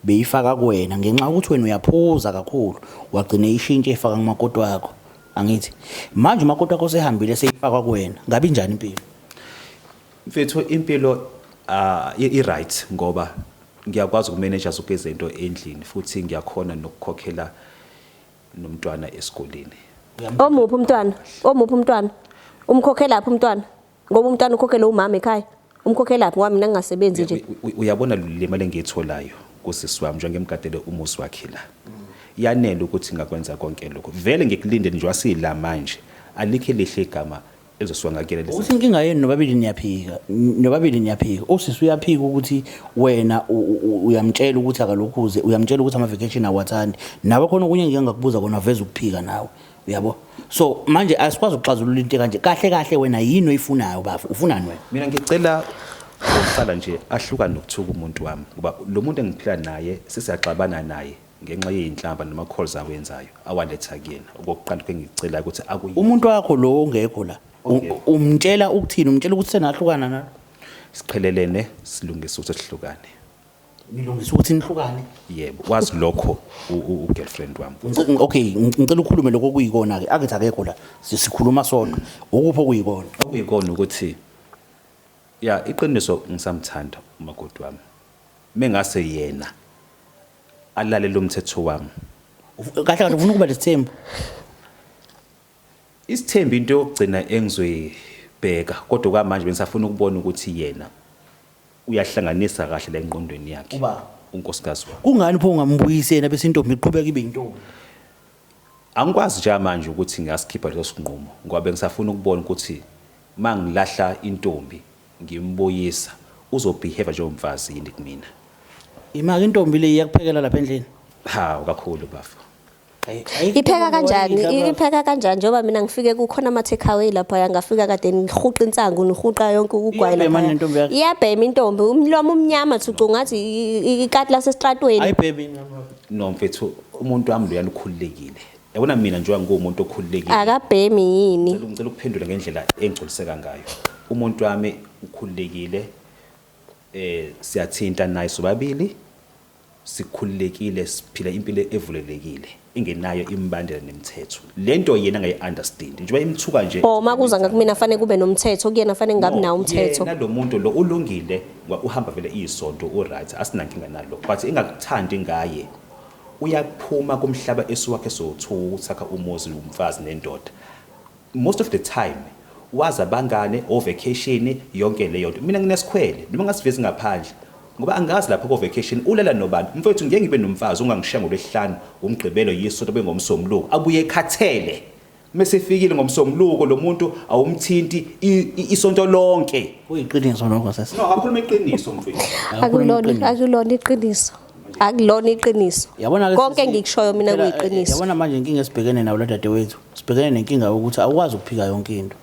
beyifaka kuwena ngenxa yokuthi wena uyaphuza kakhulu, wagcina ishintshe ifaka kumakoti wakho. Angithi manje umakoti wakho sehambile, seyifakwa kuwena, ngabe injani impilo? Mfethu, impilo i-right ngoba ngiyakwazi ukumanage zonke izinto endlini, futhi ngiyakhona nokukhokhela nomntwana esikoleni. Omuphi umntwana? Omuphi umntwana? Umkhokhelaphi umntwana? Ngoba umntwana ukhokhele umama ekhaya, umkhokhelaphi? Ngoba mina ngingasebenzi nje. Uyabona le mali engiyitholayo kusisi wami, njengemgadele umuzi wakhe la, yanele ukuthi ngakwenza konke lokho. Vele ngikulindele nje wasila manje, alikho elihle igama elizosuka ngakuyena lesi. Ukuthi inkinga yenu nobabili niyaphika, nobabili niyaphika. Usisi uyaphika ukuthi wena uyamtshela ukuthi akalokhuze, uyamtshela ukuthi ama-vacation awathandi. Nawe khona okunye engike ngakubuza kona, waveza ukuphika nawe, uyabo. So manje asikwazi ukuxazulula into kanje kahle kahle. Wena yini oyifunayo bafo? Ufunani wena? Mina ngicela ukuqala nje ahlukane nokuthuka umuntu wami, ngoba lo muntu engiphila naye sesiyaxabana naye ngenxa yey'nhlamba nama-calls awenzayo awaletha kuyena. Okokuqala engikucelayo ukuthi akuyi Umuntu wakho lo ongekho la, Ongekho. umtshela ukuthini? Umtshela ukuthi senahlukana nalo? Siqhelelene, silungise ukuthi sihlukane. Nilungisa ukuthi nihlukane? Yebo, wazi lokho u-girlfriend wami. Okay, ngicela ukhulume lokho okuyikona-ke. Akithi akekho la, sikhuluma sodwa. Ukuphi okuyikona? Okuyikona ukuthi ya, iqiniso ngisamthanda umakoti wami, mengase yena alalele umthetho wami. Kahle kahle ufuna ukuba lesithembu? Isithembu into yokugcina engizoyibheka, kodwa kwamanje bengisafuna ukubona ukuthi yena uyahlanganisa kahle la engqondweni yakhe. Uba? Unkosikazi wami. Kungani pho ungambuyisi yena, bese intombi iqhubeka ibe intombi? Angikwazi njengamanje ukuthi ngingasikhipha leso sinqumo, ngoba bengisafuna ukubona ukuthi uma ngilahla intombi ngimbuyisa uzobehave njengomfazi yini kumina. Imake intombi le iyakuphekela lapha endlini? Hawu, kakhulu bafo. Ipheka kanjani? Ipheka kanjani njengoba mina ngifike kukhona ama-takeaway lapha, ngafika kade ngihuqa insangu, ngihuqa yonke ugwayi. Iyabhema Laphaya. Nentombi yakho? Iyabhema intombi, umlomo umnyama thucu ngathi ikati lasesitratweni. Ayibhemi? No mfethu, umuntu wami loyana ukhululekile. Yabona mina njengoba ngiwumuntu okhululekile, Akabhemi yini? Ngicela ukuphendula ngendlela engigculiseka ngayo. Umuntu wami ukhululekile, siyathinta naye sobabili, sikhululekile, siphila impilo evulelekile engenayo imibandela nemithetho. Lento yena angayi-understand njengoba imthuka nje. O makuza ngakumina fanele kube nomthetho, kuyena fanele kungabi nawo umthetho. Yena lo muntu lo ulungile ngoba uhamba vele isonto, u-right, asinankinga nalokho, but engakuthandi ngaye uyaphuma kumhlaba esiwakhe sowu-two uthakha umuzi, umfazi nendoda. Most of the time wazi abangane o-vacation yonke leyo nto. Mina nginesikhwele noma ngasivezi ngaphandle ngoba angazi lapho ko-vacation ulala nobani. Mfowethu, ngeke ngibe nomfazi ungangishiya ngolwesihlanu, umgqibelo, yisonto, bengomsombuluko abuye ekhathele. Mese efikile ngomsombuluko lo muntu awumthinti isonto lonke. Kuyiqiniso lokho sesi? No, akhuluma iqiniso mfowethu. Akulona, akulona iqiniso, akulona iqiniso. Yabona ke Konke sisi, engikushoyo mina phela, kuyiqiniso. Yabona manje inkinga esibhekene nayo la dadewethu, sibhekene nenkinga yokuthi awukwazi ukuphika yonke into.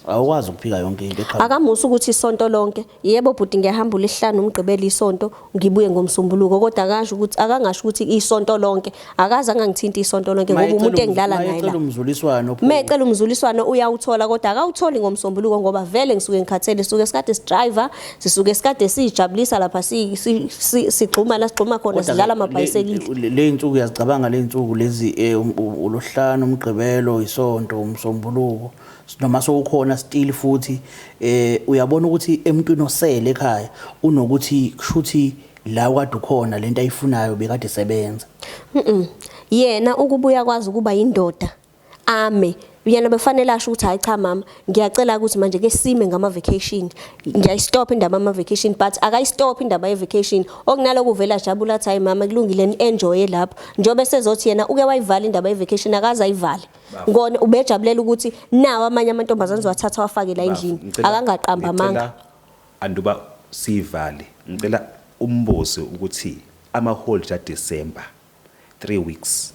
Awukwazi ukuphika yonke into ekhaya. Akamusa ukuthi isonto lonke. Yebo bhuti, ngiyahamba uLwesihlanu, uMgqibelo, isonto, ngibuye ngoMsombuluko, kodwa akasho ukuthi, akangasho ukuthi isonto lonke. Akaze angangithinti isonto lonke ngoba umuntu engilala naye la. Mayecela umzuliswano pho. Mecela umzuliswano uyawuthola, kodwa akawutholi ngoMsombuluko ngoba vele ngisuke ngikhathele, sisuke sikade sidriver, sisuke sikade sijabulisa lapha, sigxuma la sigxuma khona. Kodwa Sidlala ke amabhayisekili. Le insuku uyazicabanga le insuku lezi, uLwesihlanu, uMgqibelo, isonto, umsombuluko, noma sowukhona still futhi uyabona ukuthi emntwini osele ekhaya unokuthi kushuthi la kade ukhona lento ayifunayo bekade sebenza. Yena ukubuya kwazi ukuba indoda ame, yena befanele asho ukuthi, "Hayi cha mama, ngiyacela ukuthi manje ke sime ngama vacation, ngiyayistop indaba ama vacation." But akayistop indaba ye vacation, okunaloko uvela jabula athi, "Hayi mama, kulungile, ni enjoy lapho." Njobe sezothi yena uke wayivala indaba ye vacation, akaze ayivale ngona ubejabulela ukuthi nawo amanye amantombazane uzowathatha wafake la endlini. Akangaqamba amanga. Ngicela anduba sivale, ngicela umbuzo ukuthi ama-holiday December, 3 weeks,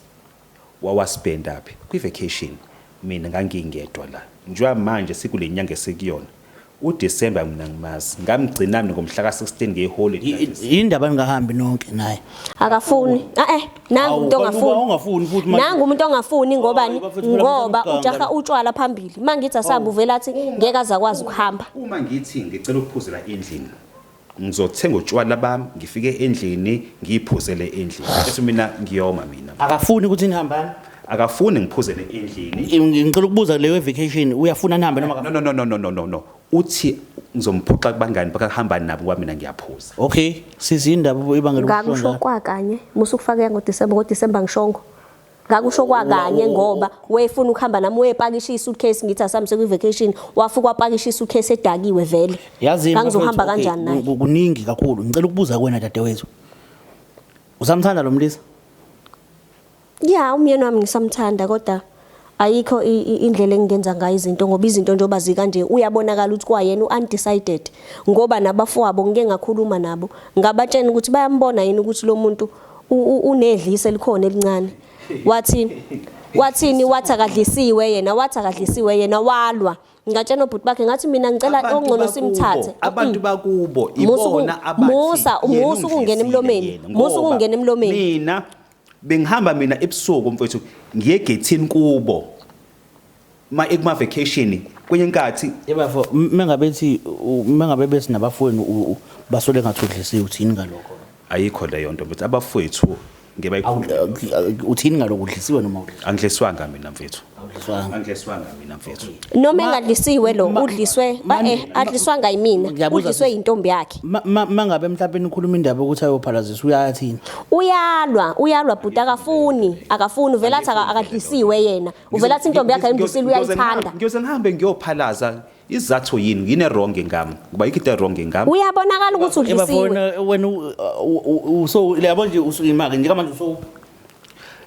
wawaspenda phi kwi-vacation? Mina ngangingedwa la. Njengoba manje sikule nyanga esekuyona uDecember, mina ngimazi ngamgcina mina ngomhla ka-16 ngeholiday. Indaba ningahambi nonke naye? Akafuni, eh nangu Awu, umuntu kanti ongafuni. uba ungafuni futhi manje. Nangu umuntu ongafuni ngobani? Hayi, bafethu, phela Ngoba mhlawumbe ujaha uganga. utshwala phambili. Mangithi asambe, uvela athi ngeke azakwazi ukuhamba. Uma ngithi ngicela ukuphuzela endlini, ngizothenga utshwala bami, ngifike endlini ngiyiphuzele endlini, bese mina ngiyoma mina. Akafuni ukuthi nihambani? Akafuni ngiphuzele endlini. Ngicela ukubuza, leyo vacation uyafuna nihambe noma No, no, no, no, no, no, no, no, uthi ngizomphoxa kubangani bakahamba nabo ngoba mina ngiyaphuza. Okay sisi, indaba ibangela Ngakusho ubuhlungu. kwakanye, musa ukufaka ngoDisemba, ngoDisemba ngishongo. Ngakusho kwakanye ngoba wefuna ukuhamba nami, wepakisha i-suitcase, ngithi asambe kwi-vacation, wafika wapakisha i-suitcase edakiwe vele. Yazi Ngangizohamba bafethu, okay, kanjani naye? Kuningi kakhulu. Ngicela ukubuza kuwena dadewethu, usamthanda lo mlisa? Ya, umyeni wami ngisamthanda, kodwa ayikho indlela engingenza ngayo izinto, ngoba izinto njengoba zikanje uyabonakala ukuthi kwayena u-undecided, ngoba nabafowabo ngike ngakhuluma nabo, ngabatshena ukuthi bayambona yini ukuthi lo muntu unedlisa elikhona elincane. Wathi wathini? Wathi akadlisiwe yena, wathi akadlisiwe yena, walwa. Ngatshena obhuti bakhe, ngathi mina ngicela Abantu ongcono bakubo, simthathe. Abantu bakubo Musa ibona abathi yena musa ukungena ungidlisile emlomeni. yena, Musa ngoba ukungena emlomeni. Mina bengihamba mina ebusuku mfethu, ngiye egethini kubo ma ekuma vacation kwenye inkathi. Yebafo, mengabe ethi mengabe bethi nabafowenu basole ngathi udlisiwe, uthini ngalokho? Ayikho leyo nto mfethu, abafowethu ngebayikhuluma. Uthini ngalokho, udlisiwe noma udlisiwe? Angidliswanga mina mfethu. Awudliswanga? Angidliswanga mina mfethu. Noma engadlisiwe lo, udliswe adliswanga yimina. Ngiyabuza Udliswe sisi. intombi yakhe. Mangabe mhlawumbe nikhuluma indaba yokuthi ayophalazisa, uyathini? Uyalwa, uyalwa bhuti, akafuni, akafuni, uvela athi akadlisiwe yena, uvela athi intombi yakhe ayimdlisile, uyayithanda. Ngiyoze ngihambe ngiyophalaza, isizathu yini? Ngine wrong ngami ngoba yikho into wrong ngami. Uyabonakala ukuthi udlisiwe. Ebafona wena so yabo nje usuyimake njengamanje uso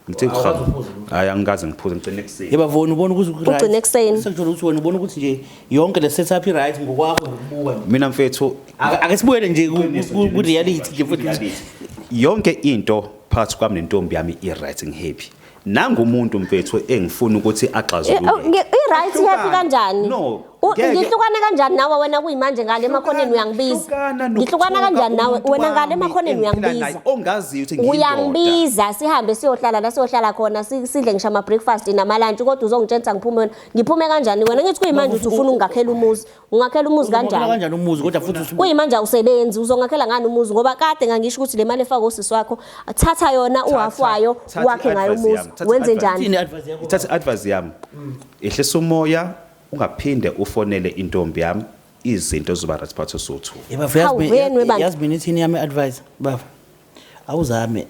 Ngithe Awukwazi cha. ukuphuza? Hayi, angikaze ngiphuze, ngigcine ekuseni. Yebavona, ubona ukuthi ku-right? Ugcine ekuseni. Sengijole ukuthi wena ubona ukuthi nje yonke le setup i-right ngokwakho ngokubuka nje. Mina mfethu, Ake sibuyele nje ku-reality nje futhi. Yonke into phakathi kwami nentombi yami i-right, ngihappy. Nangumuntu mfethu engifuna ukuthi axazulule. I-right, happy kanjani? No, ngeke. Ngihlukane kanjani nawe wena, kuyimanje ngale emakhoneni uyangibiza? Hlukana Ngihlukana nokuthuka kanjani nawe umuntu wena ngale wami emakhoneni engiphila naye, uyangibiza? ongaziyo ukuthi ngiyindoda. Uyangibiza sihambe siyohlala la siyohlala khona, sidle ngisho ama-breakfast nama-lunch, kodwa uzongitshela ngiphume wena. Ngiphume kanjani wena? Ngithi kuyimanje uthi ufuna ungakhela umuzi, ungakhela umuzi Uzomakhela kanjani? Kanjani umuzi kodwa futhi Kuyimanje awusebenzi, uzongakhela ngani umuzi? Ngoba kade ngangisho ukuthi le mali efakwe usisi wakho, thatha yona uhafu wayo, Thatha wakhe ngayo i-advice umuzi. yami, thatha Wenze i-advice. njani? Ithini i-advice yakho? Ithatha i-advice yami, ehlisa umoya, ungaphinde ufonele intombi yami, izinto zizoba right phakathi sothu. Yebafo, yazi Hawu, wena webandla. yazi mina ithini yami i-advice bafo? Awuzame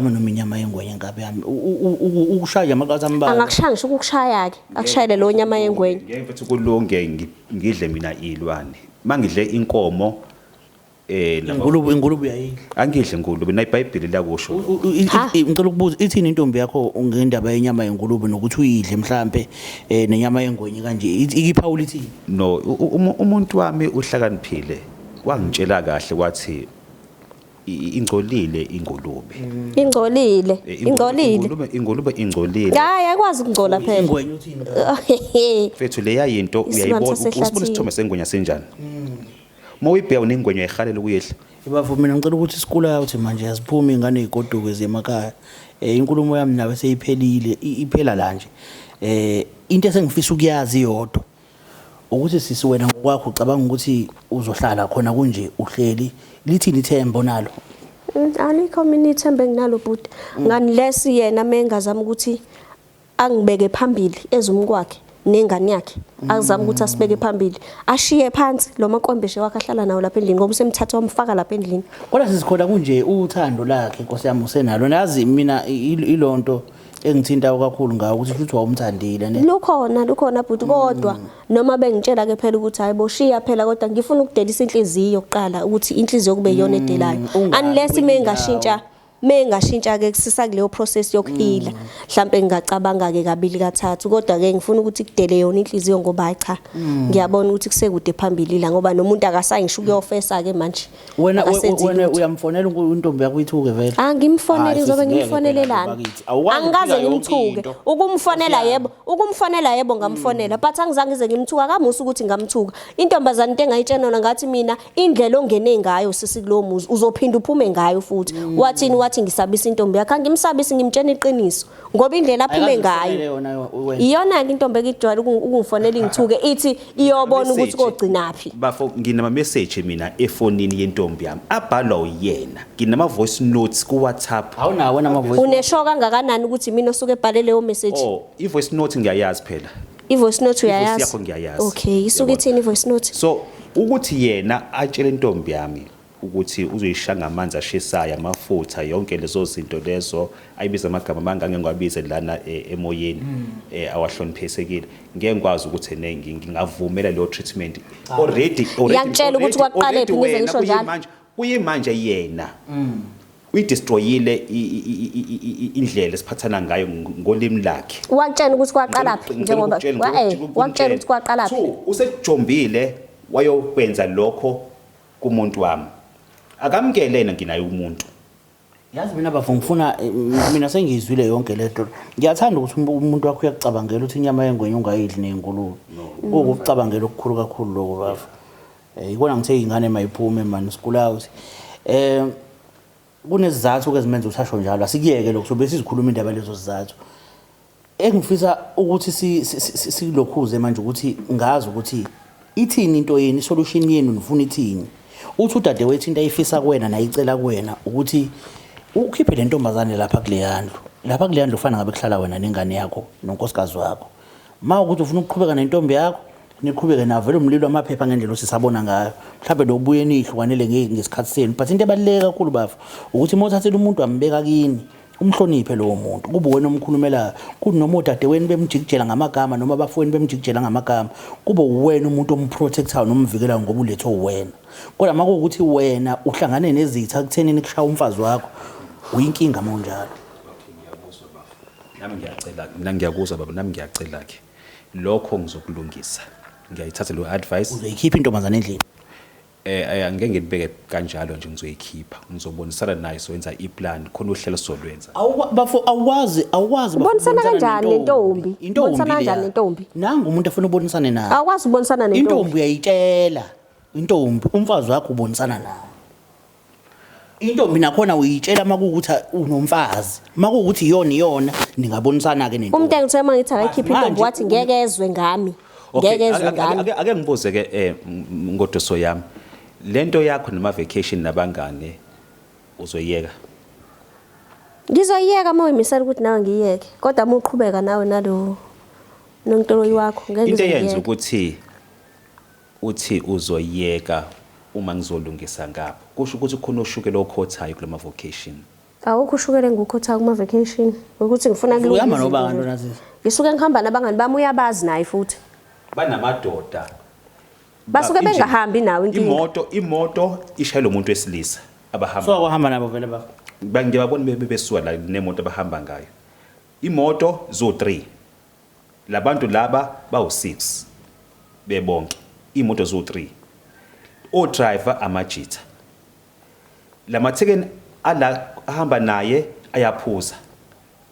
noma inyama yengwenya, nkabi yami. Ukushaya amaqatha ambalwa. Angakushaya ngisho ukukushaya-ke, akushayele leyo nyama yengwenya. Ngeke mfethu kulunge ngidle mina ilwane mangidle inkomo. Ingulube uyayidla? Angidle ingulube, nayiBhayibheli liyakusho. Ha? Ngicela ukubuza, ithini intombi yakho ngendaba yenyama yengulube nokuthi uyidle mhlambe nenyama yengwenye kanje? Ikiphawula ithini? No, umuntu wami uhlakaniphile, wangitshela kahle wathi Ingcolile ingulube. Ingcolile. Ingcolile. Ingulube ingcolile. Hayi, ayikwazi ukungcola phela. Ingwenya uthini? Mfethu, leya yinto Isilwane uyayibona, sasehlathini. usibona isithombe sengwenya sinjani. Uma uyibheka unengwenya uyayihalela ukuyidla. Bafo, mina ngicela ukuthi sikula uthi manje aziphume ingane igoduke zemakhaya. Inkulumo yami nawe seyiphelile, iphela la nje. Into esengifisa ukuyazi yodwa ukuthi sisi, wena ngokwakho ucabanga ukuthi uzohlala khona kunje uhleli, lithini ithemba onalo? Alikho mina ithemba enginalo, bhuti. Unless yena mengazama ukuthi angibeke phambili ezumkwakhe nengane yakhe, azama ukuthi asibeke phambili, ashiye phansi lo makombeshe wakhe ahlala nawo lapha endlini, ngoba usemthatha wamfaka lapha endlini. Kodwa sisikhona kunje, uthando lakhe, Nkosi yami, usenalo. Nazi mina ilonto engithinta kakhulu ngawo ukuthi futhi wawumthandile ne. Lukhona, lukhona bhuti, kodwa noma bengitshela ke phela ukuthi hayi boshiya phela, kodwa ngifuna ukudelisa inhliziyo kuqala, ukuthi inhliziyo kube iyona edelayo. Ungabi Unless kwenye mengashintsha, mengashintsha ke sisakuleyo process yokuheala, mhlambe ngingacabanga ke kabili kathathu, kodwa ke ngifuna ukuthi kudele yona inhliziyo, ngoba hayi cha, ngiyabona ukuthi kusekude phambili la, ngoba nomuntu akasayi ngisho ukuyofesa ke manje. Wena Akasenzi wena lutho. uyamfonela intombi yakho, uyithuke vele? Angimfoneli. Hayi, Ngizobe sisi, ngeke ngimfonelelani? phela bakithi. Awukwazi Angikaze ukuphika yonke ngimthuke. into. Ukumfonela yebo, ukumfonela yebo, ngamfonela, but angizange ngize ngimthuka, akamusa ukuthi ngamthuka intombazane. Into engayitshena yona, ngathi mina, indlela ongene ngayo sisi kulowo muzi, uzophinda uphume ngayo futhi. Wathini? Wathi ngisabisa intombi yakhe. Angimsabisi, ngimtshena iqiniso, ngoba indlela aphume Ayikaze ngayo. ukufonele yona wena? Iyona-ke intombi ekijwayele ukungifonela ingithuke, ithi iyobona ukuthi Message. kogcinaphi. Bafo, nginama message mina efonini yentombi yami abhalwa uyena. Nginama voice notes ku WhatsApp. Awunawo wena ama-voice? Unesho kangakanani ukuthi mina osuke ebhale leyo message? Oh, i voice note ngiyayazi phela. I-voice note uyayazi? Yakho ngiyayazi. Okay, isuke Yabona. ithini i-voice note? So ukuthi yena atshele intombi yami ukuthi uzoyishaya ngamanzi ashisayo, amafutha, yonke lezo zinto lezo ayibiza amagama mangange ngiwabize lana emoyeni, awahloniphesekile, ngeke ngikwazi ukuthi ne ngingavumela leyo treatment already. Ngiyakutshela ukuthi kwaqalephi, Already ngize wena ngisho njalo. kuyimanje yena uyidestroyile indlela esiphathana ngayo ngolimi lakhe. Wakutshela ukuthi kwaqalaphi? Ngicela Njengoba ukukutshela, wakutshela ukuthi kwaqalaphi? Two, usejombile wayokwenza lokho kumuntu wami, akamkele yena, nginaye umuntu. Yazi mina bafo, ngifuna mina sengiyizwile yonke lento. Ngiyathanda ukuthi umuntu wakho uyakucabangela ukuthi inyama yengwenya ungayidli ney'ngulube. Kuwukucabangela okukhulu kakhulu lokho, bafo. Ikona ngithe iy'ngane mayiphume mani, school out. Kunezizathu ke ezimenza ukuthi asho njalo. Asikuyeke lokho, sobe sizikhuluma indaba lezo sizathu. Engifisa ukuthi silokhuze manje ukuthi ngazi ukuthi ithini into yenu, isolution yenu nifuna ithini. Uthi udadewethu into ayifisa kuwena nayicela kuwena ukuthi ukhiphe le ntombazane lapha kuleya ndlu. Lapha kuleya ndlu ufana ngabe kuhlala wena nengane yakho nonkosikazi wakho. Ma ukuthi ufuna ukuqhubeka nentombi yakho, niqhubeke nayo vele, umlilo amaphepha ngendlela osisabona ngayo. Mhlawumbe lobuye nihlukanele ngesikhathi senu. But into ebaluleke kakhulu bafo ukuthi uma uthathile umuntu wambeka kini, umhloniphe lowo muntu, kube wena omkhulumelayo, kuthi noma odadewenu bemjikijela ngamagama noma abafowenu bemjikijela ngamagama, kube uwena umuntu omprotectayo nomvikelayo, ngoba ulethwe uwena. Kodwa uma kuwukuthi wena uhlangane nezitha kuthenini kushaya umfazi wakho, uyinkinga uma unjalo. Nami ngiyacela, mina ngiyakuzwa baba, nami ngiyacela ke, lokho ngizokulungisa, ngiyayithatha lo advice. Uzoyikhipha intombazane endlini? Angeke ngilibeke kanjalo nje, ngizoyikhipha, ngizobonisana naye, soyenza iplan khona, uhlelo solwenza. Bafo, awukwazi bafo, Ubonisana ukubonisana kanjani nentombi? Intombi Ubonisana leya. kanjani nentombi? Nangu umuntu afuna ubonisane naye. Awukwazi ukubonisana nentombi. Intombi uyayitshela intombi, umfazi wakho ubonisana naye. Intombi nakhona uyitshela uma kuwukuthi unomfazi, uma kuwukuthi iyona iyona, ningabonisana-ke nentombi. Umuntu engithe uma ngithi akayikhiphe intombi, Manje wathi ngeke ezwe ngami. Okay, Ngeke ezwe ngami. Ake ngibuze ke, ngoduso yami, lento yakho noma vacation nabangane uzoyiyeka? Ngizoyiyeka uma uyimisela ukuthi nawe ngiyiyeke, kodwa uma uqhubeka nawe nalo nontoloyi wakho, ngeke Into eyenza ngizokuyeka. ukuthi uthi uzoyiyeka uma ngizolungisa ngapho, kusho ukuthi khona ushukela okhothayo kulama vacation. Awukho ushukela engiwukhothayo kuma-vacation, ukuthi ngifuna Uhamba kulungisa nobani izinto. wena sisi? Ngisuke ngihamba nabangani bami, uyabazi naye futhi. Banamadoda. Basuke bengahambi nawe, inkinga. Imoto ishayela umuntu wesilisa abahamba. So akuhamba nabo vele bafo? Ngiyababona besuka la nemoto abahamba ngayo, imoto zo 3, labantu laba bawu 6 bebonke, imoto zo 3, o driver amajitha. Lamathekeni ala ahamba naye ayaphuza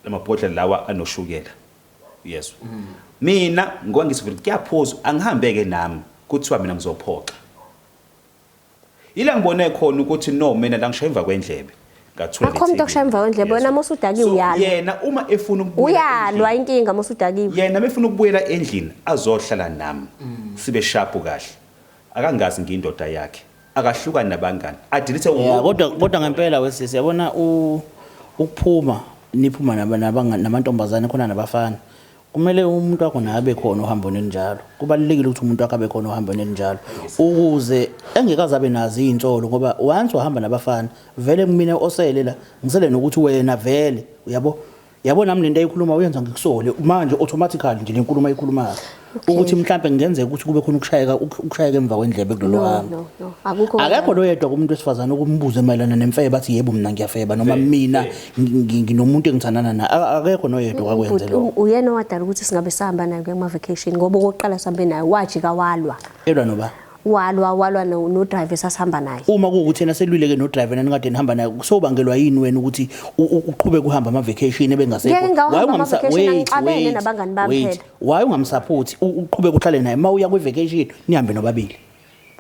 lamabhodlela lawa anoshukela, yes. Mina ngoba ngithi vele kuyaphuzwa, angihambeke nami, kuthiwa mina ngizophoxa. Ila ngibone khona ukuthi no, mina la ngishaya emva kwendlebe, ngathula. Akho umuntu okushaya emva kwendlebe, wena uma usudakiwe So, uyalwa. Yena uma efuna ukubuyela Uyalwa endlini, inkinga uma usudakiwe. Yena mefuna ukubuyela endlini azohlala nami, sibe sharp kahle, akangazi ngiyindoda yakhe, akahlukani nabangani, adelete. Yeah, kodwa ngempela wesisi, yabona ukuphuma niphuma namantombazane khona nabafana, kumele umuntu wakho naye abe khona ohambweni elinjalo. Kubalulekile ukuthi umuntu wakho abe khona ohambweni elinjalo ukuze engekaze abe nazo iy'nsolo, ngoba once wahamba nabafana vele mina osele la ngisele nokuthi wena vele uyabo, yabo, nami lento ayikhuluma uyenza ngikusole manje automatically nje le nkulumo ayikhulumayo, ukuthi mhlambe kungenzeka ukuthi kube khona ukushayeka emva kwendlebe kulolo No, hambo. no, no, akukho. Akekho loyedwa kumuntu wesifazane ukumbuze mayelana nemfeba athi, "Yebo, mina ngiyafeba," noma, "Mina nginomuntu engithandana naye." Akekho noyedwa kwakwenze Bhuti, lokho. Uyena owadala ukuthi singabe sahamba naye kuya kuma-vacation, ngoba okokuqala sihambe naye wajika walwa. Elwa noba? Walwa no-driver esasihamba naye. Uma kuwukuthi yena selwile-ke nodriver nanikade nihamba naye, sobangelwa yini wena ukuthi uqhubeke uhambe ama-vacation ebengasekho? Ngeke ngawahamba Why ama-vacation, wait, angixabene wait, nabangani bami wait. phela. Why ungamsaphothi uqhubeke uhlale naye, uma uya kwi-vacation nihambe nobabili?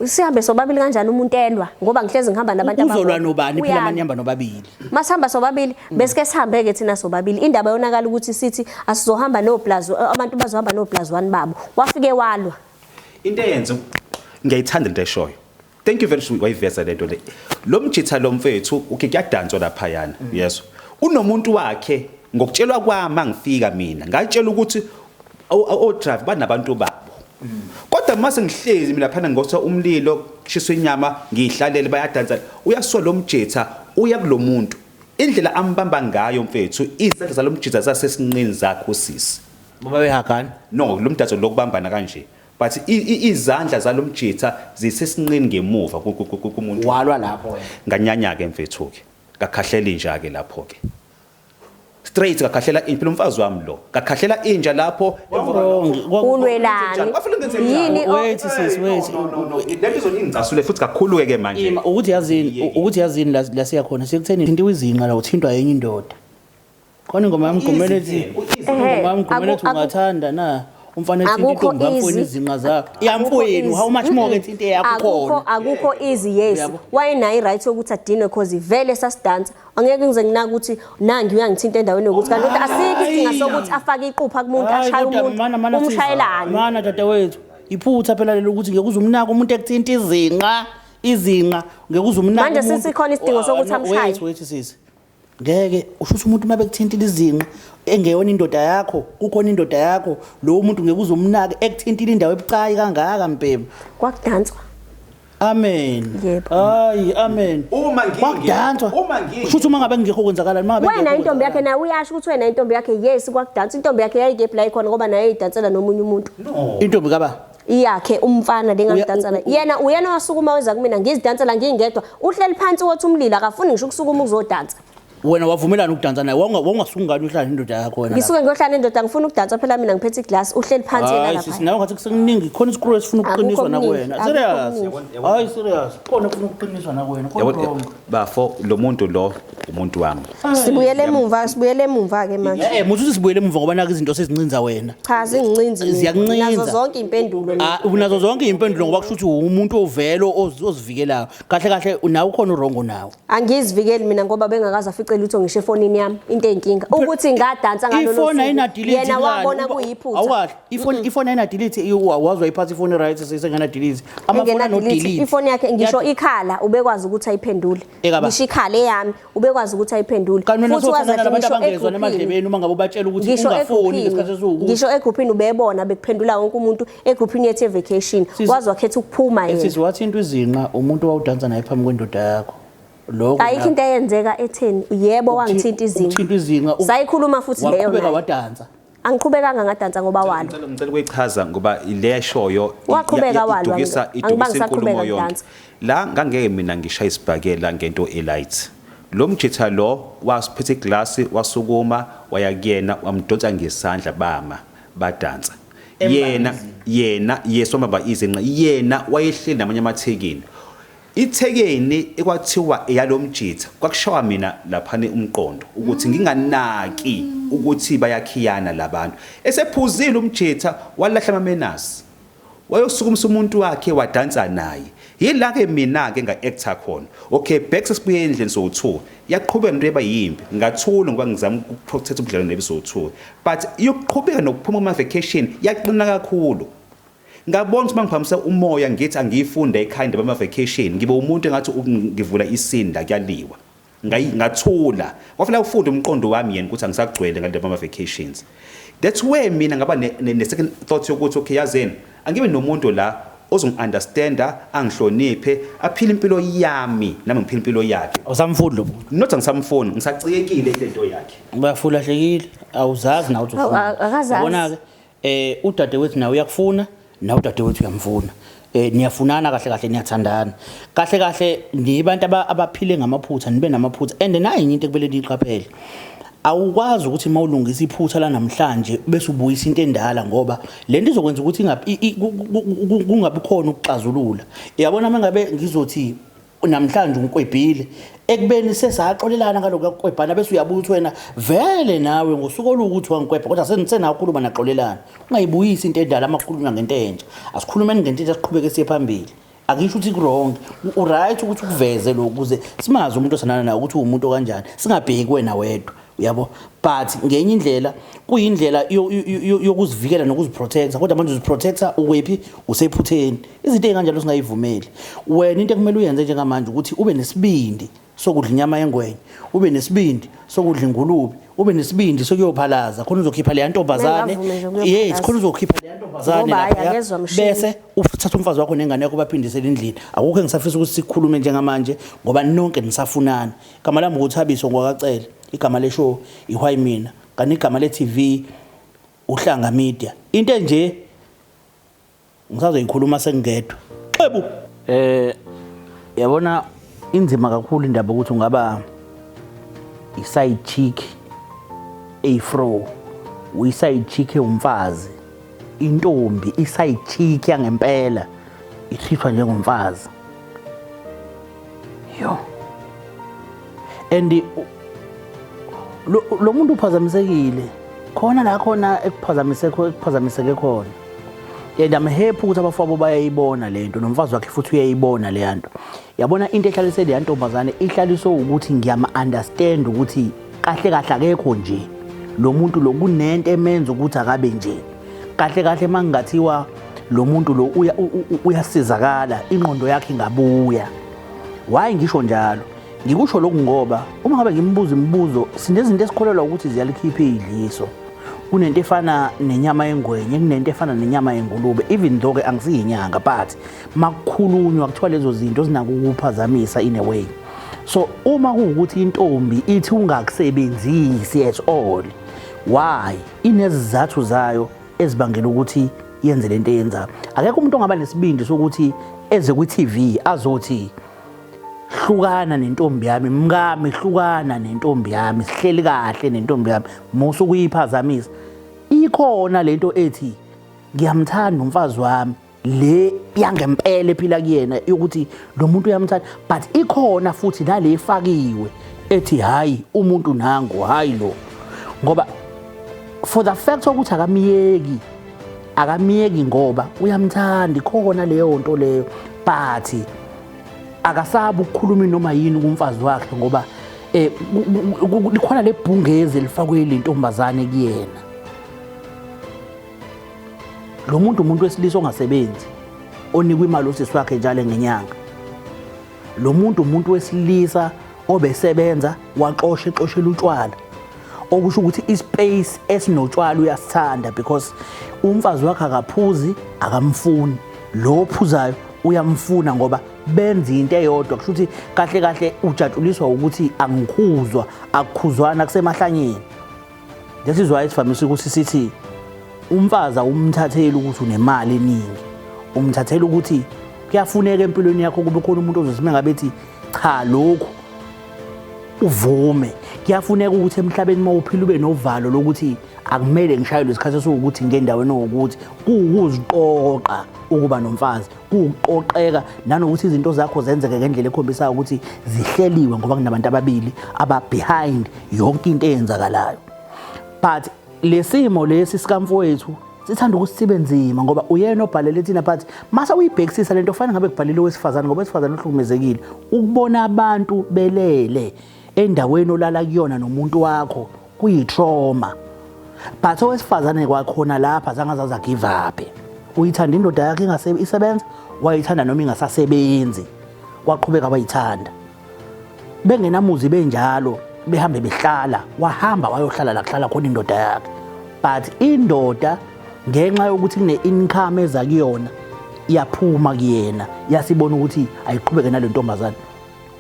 Sihambe sobabili kanjani umuntu elwa, ngoba ngihlezi ngihamba nabantu Uzolwa ababodwa? nobani phela Uyalwa. uma nihamba nobabili? Masihamba sobabili, besike sihambe-ke thina sobabili, indaba yonakala ukuthi sithi asizohamba no-plus, abantu bazohamba no-plus one babo, wafike walwa. Into eyenza ngiyayithanda into eshoyo, thank you very much, wayiveza lento le. Lo mjitha lo mfethu, okay, kuyadanswa laphayana, yes, unomuntu wakhe. Ngokutshelwa kwami, angifika mina ngatshela ukuthi o driver banabantu babo, kodwa mase ngihlezi mina laphana ngotha umlilo, kushiswa inyama, ngihlalele, bayadansa, uyasuka lo mjitha uya kulomuntu, indlela ambamba ngayo mfethu, izandla zalomjitha zasesinqini zakhe usisi. Baba behagana? No, lo mdanso lokubambana kanje, but izandla zalomjitha zisesinqini ngemuva kumuntu. Walwa lapho wena? Nganyanya-ke mfethu-ke, ngakhahlela inja-ke lapho-ke straight, ngakhahlela inja phela, umfazi wami lo, ngakhahlela inja lapho. Wrong. Ulwelani? Bafuna ngenze njani? Yini Wait sis, wait. No, no, no, lento izongicasule futhi kakhulu-ke ke manje. Ima, ukuthi yazini la siya khona, sekutheni thintiwa izinqa la, uthintwa yenye indoda khona. Ingoma yami Gomela ethi, ingoma yami Gomela ethi, "Ungathanda na umfana ethinta Akukho intombi yamfowenu easy. izinqa zakho yamfowenu, how much more ke thinta eyakho?" Akukho Khona akukho easy, yes. Uyabo? Wayenayo i-right yokuthi adinwe, cause vele sasidansa, angeke ngize nginake ukuthi nangi uyangithinta endaweni yokuthi, kanti kodwa asikho isidinga sokuthi afake iqupha kumuntu, Hayi, ashaye kodwa umuntu. mana, mana, sis. Umshayelani? Mana dadewethu, iphutha phela lelo ukuthi ngeke uze umnake umuntu ekuthinta izinqa, ngeke uze umnake Manje umuntu. sesikhona isidingo sokuthi Ah, no, amshaye? Wait, wait sisi, ngeke usho ukuthi umuntu uma bekuthintile izinqa engeyona indoda yakho, kukhona indoda yakho, lowo muntu ngeke uze umnake ekuthintile indawo ebucayi kangaka, mbhemu? Kwakudanswa. Amen. Yebo. Hayi, amen. Uma ngingekho- Kwakudanswa. uma ngingekho- Kusho ukuthi uma ngabe ngingekho kwenzakalani uma ngabe Wena ngingekho intombi yakhe kwenzakalani? naye uyasho ukuthi wena intombi yakhe, yes, kwakudansa. Intombi yakhe yayikephi la ikhona, ngoba naye yayidansela nomunye umuntu? No. Intombi kaba? Iyakhe umfana lengangidansa naye. Yena uyena wasukuma weza kumina ngizidansela ngingedwa, uhleli phansi wothi umlilo, akafuni ngisho ukusukuma ukuzodansa. Wena wavumelana ukudansa naye, wawungasuki ngani uhlala nendoda yakho wena lapho? Ngisuke ngiyohlala nendoda, ngifuna ukudansa phela mina, ngiphethe iglasi, uhleli phansi yena Hayi lapha. sisi, nawe ngathi kusekuningi khona isikru esifuna ukuqiniswa Akukho nakuwena. kuningi, Serious. akukho. Hayi, serious, khona kufuna ukuqiniswa nakuwena. Yabo, Khona wrong. bafo, lo muntu lo umuntu wami. Sibuyele emumva, sibuyele emumva ke manje. Muthi uthi sibuyele emuva ngoba naka izinto sezincinza wena. Cha, zingincinzi mina. Ziyakuncinza. Nazo zonke impendulo mina. Ah, unazo zonke iy'mpendulo ngoba kusho ukuthi umuntu ovelo ozivikelayo kahle kahle, nawe ukhona u-wrong nawe. Angizivikeli mina ngoba bengakaze afice lutho ngisho efonini yami. Into eyinkinga ukuthi ngadansa ngalolo Ifoni suku, ayina-delete. yena wabona kuyiphutha. Awukahle, ifoni ayina-delete, wazi wayiphatha ifoni, right, sengena-delete amafoni. Engena-delete. Ano-delete. Ifoni yakhe ngisho ikhala ubekwazi ukuthi ayiphendule. Ekaba? Ngisho ikhala eyami ubekwazi ukuthi ayiphendule. Kanti wena Futhi sowuthandana wazi nabantu ngisho abangezwa egruphini. nemadlebeni, uma ngabe ubatshela ukuthi Ngisho ungafoni egruphini, ngesikhathi esiwukuthi. ngisho egruphini ubebona bekuphendula wonke umuntu egruphini yethu ye-vacation. Wazi wakhetha ukuphuma yena. Sisi, wathinta izinqa umuntu owawudansa naye phambi kwendoda yakho, lokho Ayikho into eyenzeka etheni, yebo, wangithinta izinqa. Ukuthinta izinqa Sayikhuluma futhi leyo waqhubeka naye. wadansa? Angiqhubekanga ngadansa ngoba walwa. Ngicela ukuyichaza ngoba le eshoyo Waqhubeka walwa, idukisa angibange idukisa inkulumo ngisaqhubeka yonke. ngidansa. La ngangeke mina ngishaya isibhakela ngento elight. Lo mjitha lo wasiphethe iglasi, wasukuma waya kuyena, wamdonsa ngesandla, bama badansa. Yena, yes, wamaba izinqa. Yena wayehleli namanye amathekini. Ithekeni ekwathiwa eyalomjitha kwakushawa mina laphana umqondo ukuthi nginganaki ukuthi bayakhiyana labantu. Esephuzile umjitha walahla amamenasi. Wayosukumisa umuntu wakhe wadansa naye. Yila ke mina ke nga-actor khona. Okay, back sesibuye endlini sowu-2. Yaqhubeka into eba yimpi. Ngathula ngoba ngizama ukuprotect ubudlelwane nebisowu-2. But iyoqhubeka nokuphuma kuma vacation yaqina kakhulu. Ngabona ukuthi mangiphakamisa umoya ngithi angiyifunde ekhaya indaba ama vacation ngibe umuntu engathi ngivula isinda kuyaliwa. Ngathula. Kwafanele ufunde umqondo wami yena ukuthi angisagcwele ngalendaba ama vacations. That's where mina ngaba ne second thought yokuthi okay, yazini, angibe nomuntu la ozongi-understanda, angihloniphe, aphile impilo yami nami ngiphile impilo yakhe. Awusamfuni lo muntu? Not angisamfuni, ngisacikekile lento yakhe. Bafulahlekile, awuzazi nawe ukuthi Awu, ufuna. akazazi. Yabona-ke udadewethu nawe uyakufuna, nawe udadewethu uyamfuna. Niyafunana kahle kahle, niyathandana. Kahle kahle nibantu abaphile ngamaphutha, nibe namaphutha. And nayi enye into ekumele niyiqaphele. Awukwazi ukuthi uma ulungisa iphutha la namhlanje bese ubuyisa into endala, ngoba le nto izokwenza ukuthi kungabi khona ukuxazulula. Uyabona uma ngabe ngizothi namhlanje ungikwebhile, ekubeni sesaxolelana ngalokhu kukwebhana, bese uyabuya uthi wena vele nawe ngosuku oluwukuthi wangikwebha, kodwa senakhuluma naxolelana. Ungayibuyisi into endala uma kukhulunywa ngento entsha. Asikhulumeni ngento entsha, siqhubeke siye phambili. Akisho ukuthi ku-wrong, u-right ukuthi ukuveze lokhu ukuze simazi umuntu osandana naye ukuthi uwumuntu okanjani, singabheki wena wedwa, uyabo. But ngenye indlela kuyindlela yokuzivikela nokuziprotecta, kodwa manje uziprotecta ukwephi? Usephutheni. Izinto ey'kanjalo singayivumeli. Wena into ekumele uyenze njengamanje ukuthi ube nesibindi sokudla inyama yengwenya, ube nesibindi sokudla ingulube, ube nesibindi sokuyophalaza khona uzokhipha leya ntombazane. Mengavume nje ukuyophalaza. Yes, khona uzokhipha leya ntombazane Ngoba hhayi, laphaya, akezwa mshini. bese uthatha umfazi wakho nengane yakho baphindisele endlini. Akukho engisafisa ukuthi sikhulume njengamanje ngoba nonke nisafunana. Igama lami nguThabiso ngwakaCele, igama le-show iWhy Mina, kanti igama le-TV Uhlanga Media. Into enje ngisazoyikhuluma sengingedwa. Xebu. Yabona inzima kakhulu indaba ukuthi ungaba i-side chick eyifro, uyi-side chick ewumfazi, intombi i-side chick yangempela ithithwa njengomfazi. Yo. And lo muntu uphazamisekile khona la khona ekuphazamiseke khona. And I'm happy ukuthi abafowabo bayayibona lento, nomfazi wakhe futhi uyayibona le nto. Yabona into ehlalise le ntombazane ihlaliswe ukuthi ngiyama-understand ukuthi kahle kahle akekho nje lo muntu lo, kunento emenza ukuthi akabe nje. Kahle kahle mangingathiwa lo muntu lo uyasizakala, ingqondo yakhe ingabuya. Why ngisho njalo? Ngikusho lokhu ngoba uma ngabe ngimbuza imibuzo, sinezinto esikholelwa ukuthi ziyalikhipha idliso. Kunento efana nenyama yengwenye, kunento efana nenyama yengulube, even though ke angisiyinyanga, but makukhulunywa kuthiwa lezo zinto zinako ukuphazamisa in a way. So uma kuwukuthi intombi ithi ungakusebenzisi at all, why? Inezizathu zayo ezibangela ukuthi yenze lento eyenzayo. Akekho umuntu ongaba nesibindi sokuthi eze kwi-TV azothi hlukana nentombi yami, mkami hlukana nentombi yami, sihleli kahle nentombi yami, musa ukuyiphazamisa. Ikhona lento ethi ngiyamthanda umfazi wami, le yangempela ephila kuyena yokuthi lo muntu uyamthanda, but ikhona futhi nale efakiwe ethi hayi umuntu nangu, hayi lo, ngoba for the fact ukuthi akamiyeki, akamiyeki ngoba uyamthanda, ikhona leyo nto leyo, but akasabi ukukhuluma noma yini kumfazi wakhe ngoba likhona lebhungezi elifakwe le ntombazane kuyena. Lo muntu umuntu wesilisa ongasebenzi, onikwa imali usisi wakhe njalo ngenyanga. Lo muntu umuntu wesilisa obesebenza waxosha exoshela utshwala, okusho ukuthi ispace esinotshwala uyasithanda, because umfazi wakhe akaphuzi, akamfuni. Lo ophuzayo uyamfuna ngoba benza into eyodwa. Kusho ukuthi kahle kahle ujatshuliswa ukuthi angikhuzwa, akukhuzwana, kusemahlanyeni. This is why sivamise ukuthi sithi umfazi awumthatheli ukuthi unemali eningi, umthathela ukuthi kuyafuneka empilweni yakho kube khona umuntu ozothi mengabe ethi cha lokhu uvume. Kuyafuneka ukuthi emhlabeni uma uphila ube novalo lokuthi akumele ngishayelwe isikhathi esiwukuthi ngendaweni ewukuthi. Kuwukuziqoqa ukuba nomfazi. Kuwukuqoqeka nanokuthi izinto zakho zenzeke ngendlela ekhombisayo ukuthi zihleliwe, ngoba kunabantu ababili aba behind yonke into eyenzakalayo. But lesimo lesi sikamfowethu sithanda ukuthi sibe nzima, ngoba uyena obhalele thina, but mase uyibhekisisa lento fanele ngabe kubhalile owesifazane, ngoba owesifazane uhlukumezekile. Ukubona abantu belele endaweni olala kuyona nomuntu wakho kuyi-trauma, but owesifazane kwakhona lapha zange azaze give up. Uyithanda indoda yakhe ingase isebenza, wayithanda noma ingasasebenzi, waqhubeka wayithanda bengenamuzi, benjalo behambe behlala. Wahamba wayohlala la kuhlala khona indoda yakhe, but indoda ngenxa yokuthi kune-income eza kuyona iyaphuma kuyena, yasibona ukuthi ayiqhubeke nale ntombazane.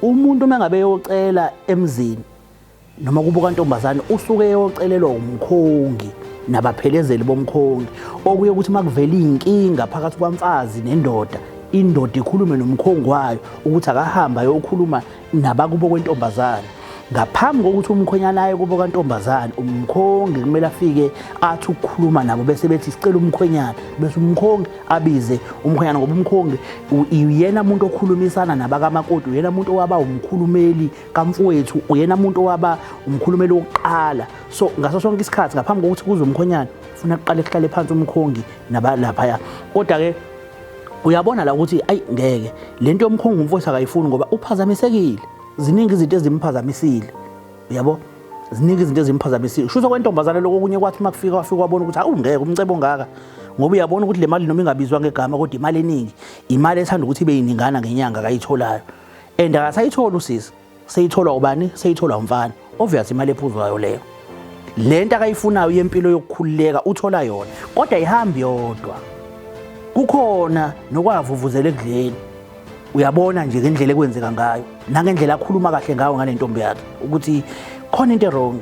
Umuntu uma ngabe eyocela emzini noma kubo kantombazane, usuke eyocelelwa umkhongi nabaphelezeli bomkhongi, okuye ukuthi uma kuvela iy'nkinga phakathi kwamfazi nendoda, indoda ikhulume nomkhongi wayo ukuthi akahambe ayokhuluma nabakubo kwentombazane. Ngaphambi kokuthi umkhwenyana aye kubo kantombazane, umkhongi kumele afike athi ukukhuluma nabo, bese bethi sicela umkhwenyana, bese umkhongi abize umkhwenyana, ngoba umkhongi uyena muntu okhulumisana nabakamakoti, uyena muntu owaba umkhulumeli kamfowethu, uyena muntu owaba umkhulumeli wokuqala. So ngaso sonke isikhathi ngaphambi kokuthi kuze umkhwenyana, funa kuqale kuhlale phansi umkhongi nabalaphaya. Kodwa-ke uyabona la ukuthi ayi, ngeke lento yomkhongi umfowethu akayifuni, ngoba uphazamisekile, ziningi izinto ezimphazamisile, uyabo, ziningi izinto ezimphazamisile. Kusho kwentombazane lokho okunye kwathi uma kufika, wafika wabona ukuthi awu, ngeke umcebo ongaka, ngoba uyabona ukuthi le mali noma ingabizwa ngegama, kodwa imali eningi, imali ethanda ukuthi ibe yiningana ngenyanga akayitholayo, and akasayitholi usisi, seyitholwa ubani? Seyitholwa umfana. Obvious imali ephuzwayo leyo. Lento akayifunayo yempilo yokukhululeka uthola yona, kodwa ayihambi yodwa, kukhona nokwavuvuzela ekudleni. Uyabona nje ngendlela ekwenzeka ngayo nangendlela akhuluma kahle ngayo ngale ntombi yakhe ukuthi khona into e-wrong.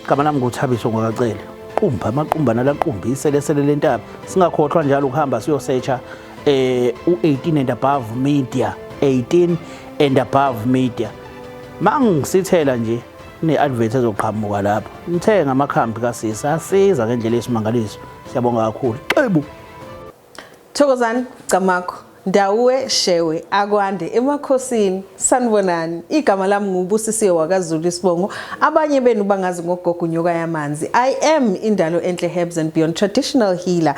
Igama lami nguThabiso ngwakaCele. Qumba amaqumba nalaqumba iselesele lentaba. Singakhohlwa njalo ukuhamba siyosearcha u-18 and above media, 18 and above media. Mangisithela nje kune-advert ezoqhamuka lapho, ngithenga amakhambi kasisi, asiza ngendlela esimangaliso. Siyabonga kakhulu, xebu. Thokozani, Camakho, Ndawuwe, Shewe, akwande emakhosini. Sanibonani. Igama lami nguBusisiwe wakaZulu isibongo. Abanye benu bangazi ngogogo Nyoka Yamanzi. I am Indalo Enhle Herbs and Beyond traditional healer.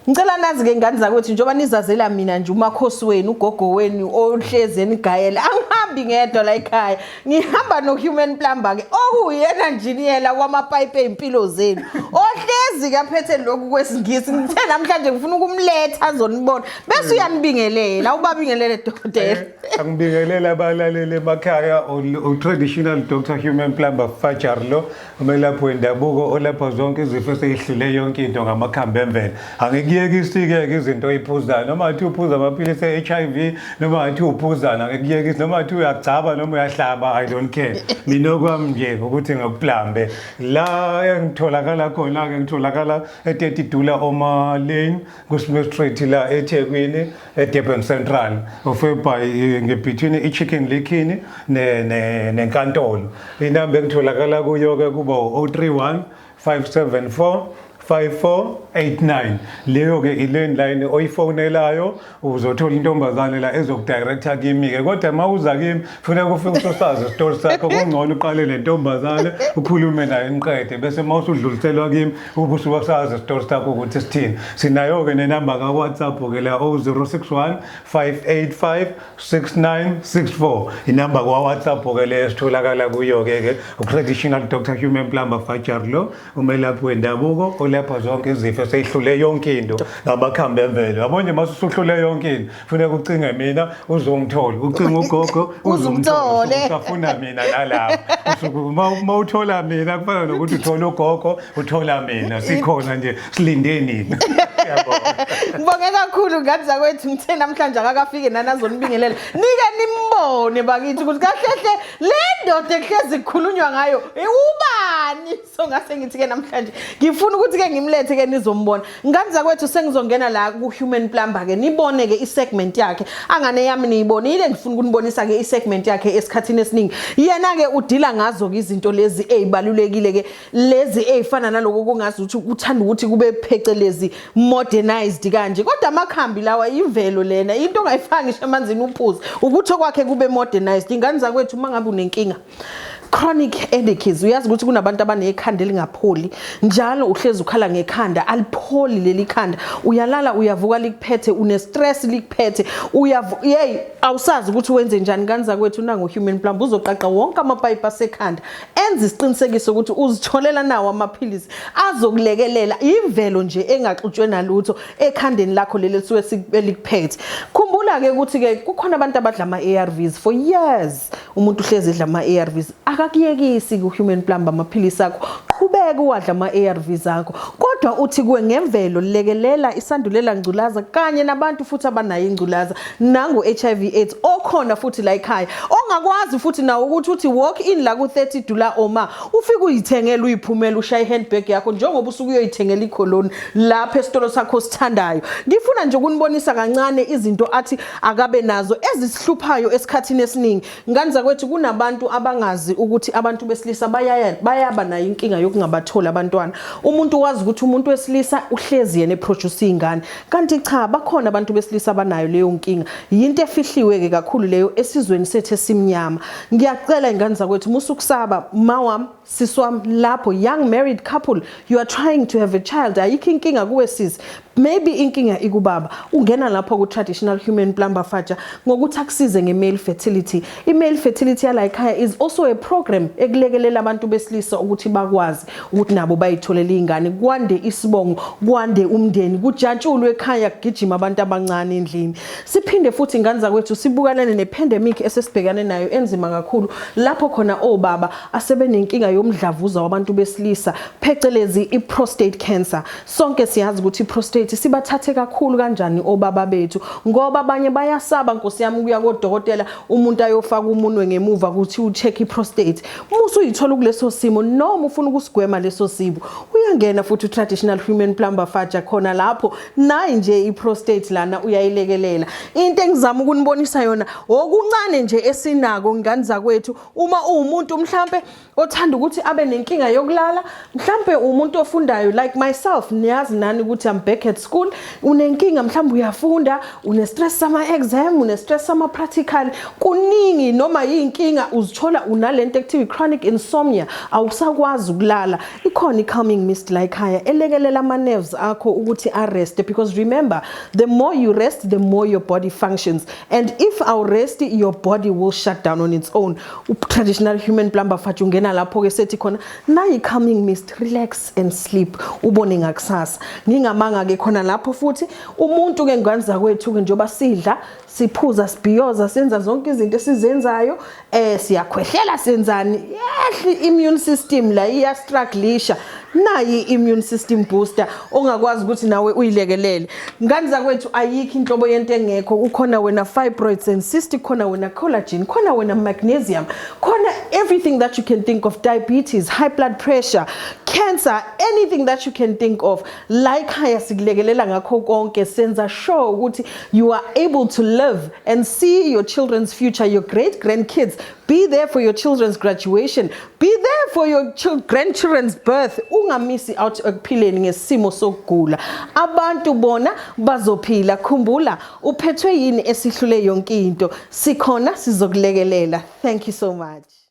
Ngicela nazi ke ngane zakwethu, njengoba nizazela mina nje umakhosi wenu, ugogo wenu ohlezi enigayela, angihambi ngedwa la ekhaya, ngihamba no human plumber ke, okuyena njiniyela wamapayipi ezimpilo zenu, ohlezi ke aphethe lokhu kwesingisi. Ngithe namhlanje ngifuna ukumletha azonibona, bese uyanibingelela. Ubabingelele, dokotela. Angibingelela abalaleli emakhaya. U-traditional Dr Human Plumber Fajar lo, umelaphi wendabuko olapha zonke izifo eseyihlule yonke into ngamakhambi emvelo. Angikuyekisi-ke izinto oyiphuzayo, noma athi uphuza amaphilisi e-HIV, noma athi uphuzana, angikuyekisi, noma athi uyagcaba noma uyahlaba, I don't care. Mina okwami nje ukuthi ngikuplambe. La engitholakala khona-ke, ngitholakala e-30 Dula Oma Lane, ku-Smith Street la eThekwini, eDurban Central, ofebhayi nge-between i-Chicken Licken nenkantolo. Inamba engitholakala kuyo-ke kuba u-031 574 5489. Leyo-ke i-landline oyifonelayo, uzothola intombazane la ezokudirecta kimi-ke. Kodwa uma uza kimi, funeka ufike ususazi isitori sakho. Kungcono uqale nentombazane ukhulume nayo niqede, bese uma usudluliselwa kimi ube usuwasazi isitori sakho ukuthi sithini. Sinayo-ke nenamba ka-WhatsApp-ke la, 0061 585 6964, inamba kwa-WhatsApp-ke leyo esitholakala kuyo-ke ke. U-traditional Dr Human Plumber Fajar lo, umelaphi wendabuko olapha zonke izifo eseyihlule yonke into ngamakhambi emvelo. Yabo nje, mase usuhlule yonke into, funeka ucinge mina uzongithola, ucinge ugogo Uzumthole. Usafuna mina nalapho usuke uma uthola mina kufana nokuthi uthola ugogo, uthola mina, sikhona nje silinde nina. Siyabonga. Ngibonge kakhulu ngane zakwethu. Ngithe namhlanje akakafike nani azonibingelela, nike nimbone bakithi ukuthi kahle hle le ndoda ekuhlezi kukhulunywa ngayo ubani. Kanjani? So ngase ngithi ke namhlanje ngifuna ukuthi ke ngimlethe ke nizombona. Ngane zakwethu, sengizongena la ku Human Plumber ke nibone ke isegment yakhe. Angane yami, niyibonile, ngifuna ukunibonisa ke isegment yakhe esikhathini esiningi. Yena ke udila ngazo ke izinto lezi ezibalulekile ke, lezi ezifana naloko kungazi ukuthi uthanda ukuthi kube phecelezi modernized kanje, kodwa amakhambi lawa, imvelo lena, into ongayifaki ngisho emanzini uphuze, ukuthi okwakhe kube modernized. Ingane zakwethu, uma ngabe unenkinga, chronic headaches, uyazi ukuthi kunabantu abanekhanda elingapholi, njalo uhlezi ukhala ngekhanda, alipholi leli khanda, uyalala uyavuka likuphethe, une stress likuphethe, uyavu hey, awusazi ukuthi wenze njani. Ngane zakwethu, nangu Human Plumber uzoqaqa wonke amapayipi asekhanda, enze isiqinisekiso ukuthi uzitholela nawo amaphilisi azokulekelela, imvelo nje engaxutshwe nalutho ekhandeni lakho leli lisuke elikuphethe. Khumbula ke ukuthi ke kukhona abantu abadla ama-ARVs for years. Umuntu uhlezi edla ama-ARVs, akakuyekisi ku-Human Plumber amaphilisi akho, qhubeka uwadla ama-ARVs akho, kodwa uthi kuwe ngemvelo lekelela isandulela ngculaza kanye nabantu futhi abanayo ingculaza nangu HIV AIDS okhona futhi la ekhaya, ongakwazi futhi nawo ukuthi uthi walk in la ku-30 Dullah Omar, ufike uyithengele, uyiphumela, ushaye i-handbag yakho njengoba usuke uyoyithengela ikholoni lapha esitolo sakho osithandayo. Ngifuna nje ukunibonisa kancane izinto athi akabe nazo ezisihluphayo esikhathini esiningi. Ngane zakwethu, kunabantu abangazi ukuthi abantu besilisa bayaya bayaba nayo inkinga yokungabatholi abantwana. Umuntu wazi ukuthi umuntu wesilisa uhlezi yena eproduce ingane, kanti cha, bakhona abantu besilisa abanayo leyo nkinga. Yinto efihliwe ke kakhulu leyo esizweni sethu esimnyama. Ngiyacela, ingane zakwethu, musukusaba, mawami, sisi wami lapho, young married couple, you are trying to have a child, ayikho inkinga kuwe sisi, maybe inkinga ikubaba. Ungena lapho ku Traditional Human Plumber Faja ngokuthi akusize nge-male fertility. I-male fertility yala ekhaya is also a program ekulekelela abantu besilisa ukuthi bakwazi ukuthi nabo bayitholele ingane, kwande isibongo, kwande umndeni, kujatshulwe ekhaya, kugijima abantu abancane endlini. Siphinde futhi, ingane zakwethu, sibukalane ne-pandemic esesibhekane nayo enzima kakhulu, lapho khona obaba asebenenkinga yomdlavuza wabantu besilisa, phecelezi i-prostate cancer. Sonke siyazi ukuthi i-prostate sibathathe kakhulu kanjani obaba bethu, ngoba abanye bayasaba, nkosi yami, ukuya kodokotela, umuntu ayofaka umunwe ngemuva ukuthi ucheck i-prostate. Musu uyithola kuleso simo noma ufuna ukusigwema leso simo, uyangena futhi u-Traditional Human Plumber Faja khona lapho, nayi nje i-prostate lana uyayilekelela. Into engizama ukunibonisa yona okuncane nje esinako, ngane zakwethu, uma uwumuntu mhlambe othanda ukuthi abe nenkinga yokulala, mhlambe umuntu ofundayo like myself, niyazi nani ukuthi I'm back at school, unenkinga mhlambe uyafunda, une stress sama exam, une stress sama practical, kuningi, noma yinkinga uzithola unalento ekuthiwa chronic insomnia, awusakwazi ukulala, ikhona i-calming mist la ekhaya elekelela ama nerves akho ukuthi arest, because remember, the more you rest, the more your body functions, and if awurest, your body will shut down on its own. Traditional Human Plumber Faja ungena lapho ke sethi khona nayi calming mist, relax and sleep, ubone ngakusasa. Ngingamanga ke khona lapho futhi umuntu ke, ngane zakwethu ke, njoba sidla, siphuza, sibhiyoza, senza zonke izinto esizenzayo, siyakhwehlela, senzani, yehli immune system la, iya strugglisha. Nayi immune system booster ongakwazi ukuthi nawe uyilekelele. Ngane zakwethu, ayikho inhlobo yento engekho. Kukhona wena fibroids and cyst, khona wena collagen, khona wena magnesium, khona everything that you can think of, diabetes, high blood pressure, cancer, anything that you can think of, la ekhaya sikulekelela ngakho konke. Senza sure ukuthi you are able to live and see your children's future, your great grandkids, be there for your children's graduation, be there for your grandchildren's birth. Ungamisi out ekuphileni ngesimo sokugula. Abantu bona bazophila. Khumbula, uphethwe yini esihlule yonke into? Sikhona, sizokulekelela. Thank you so much.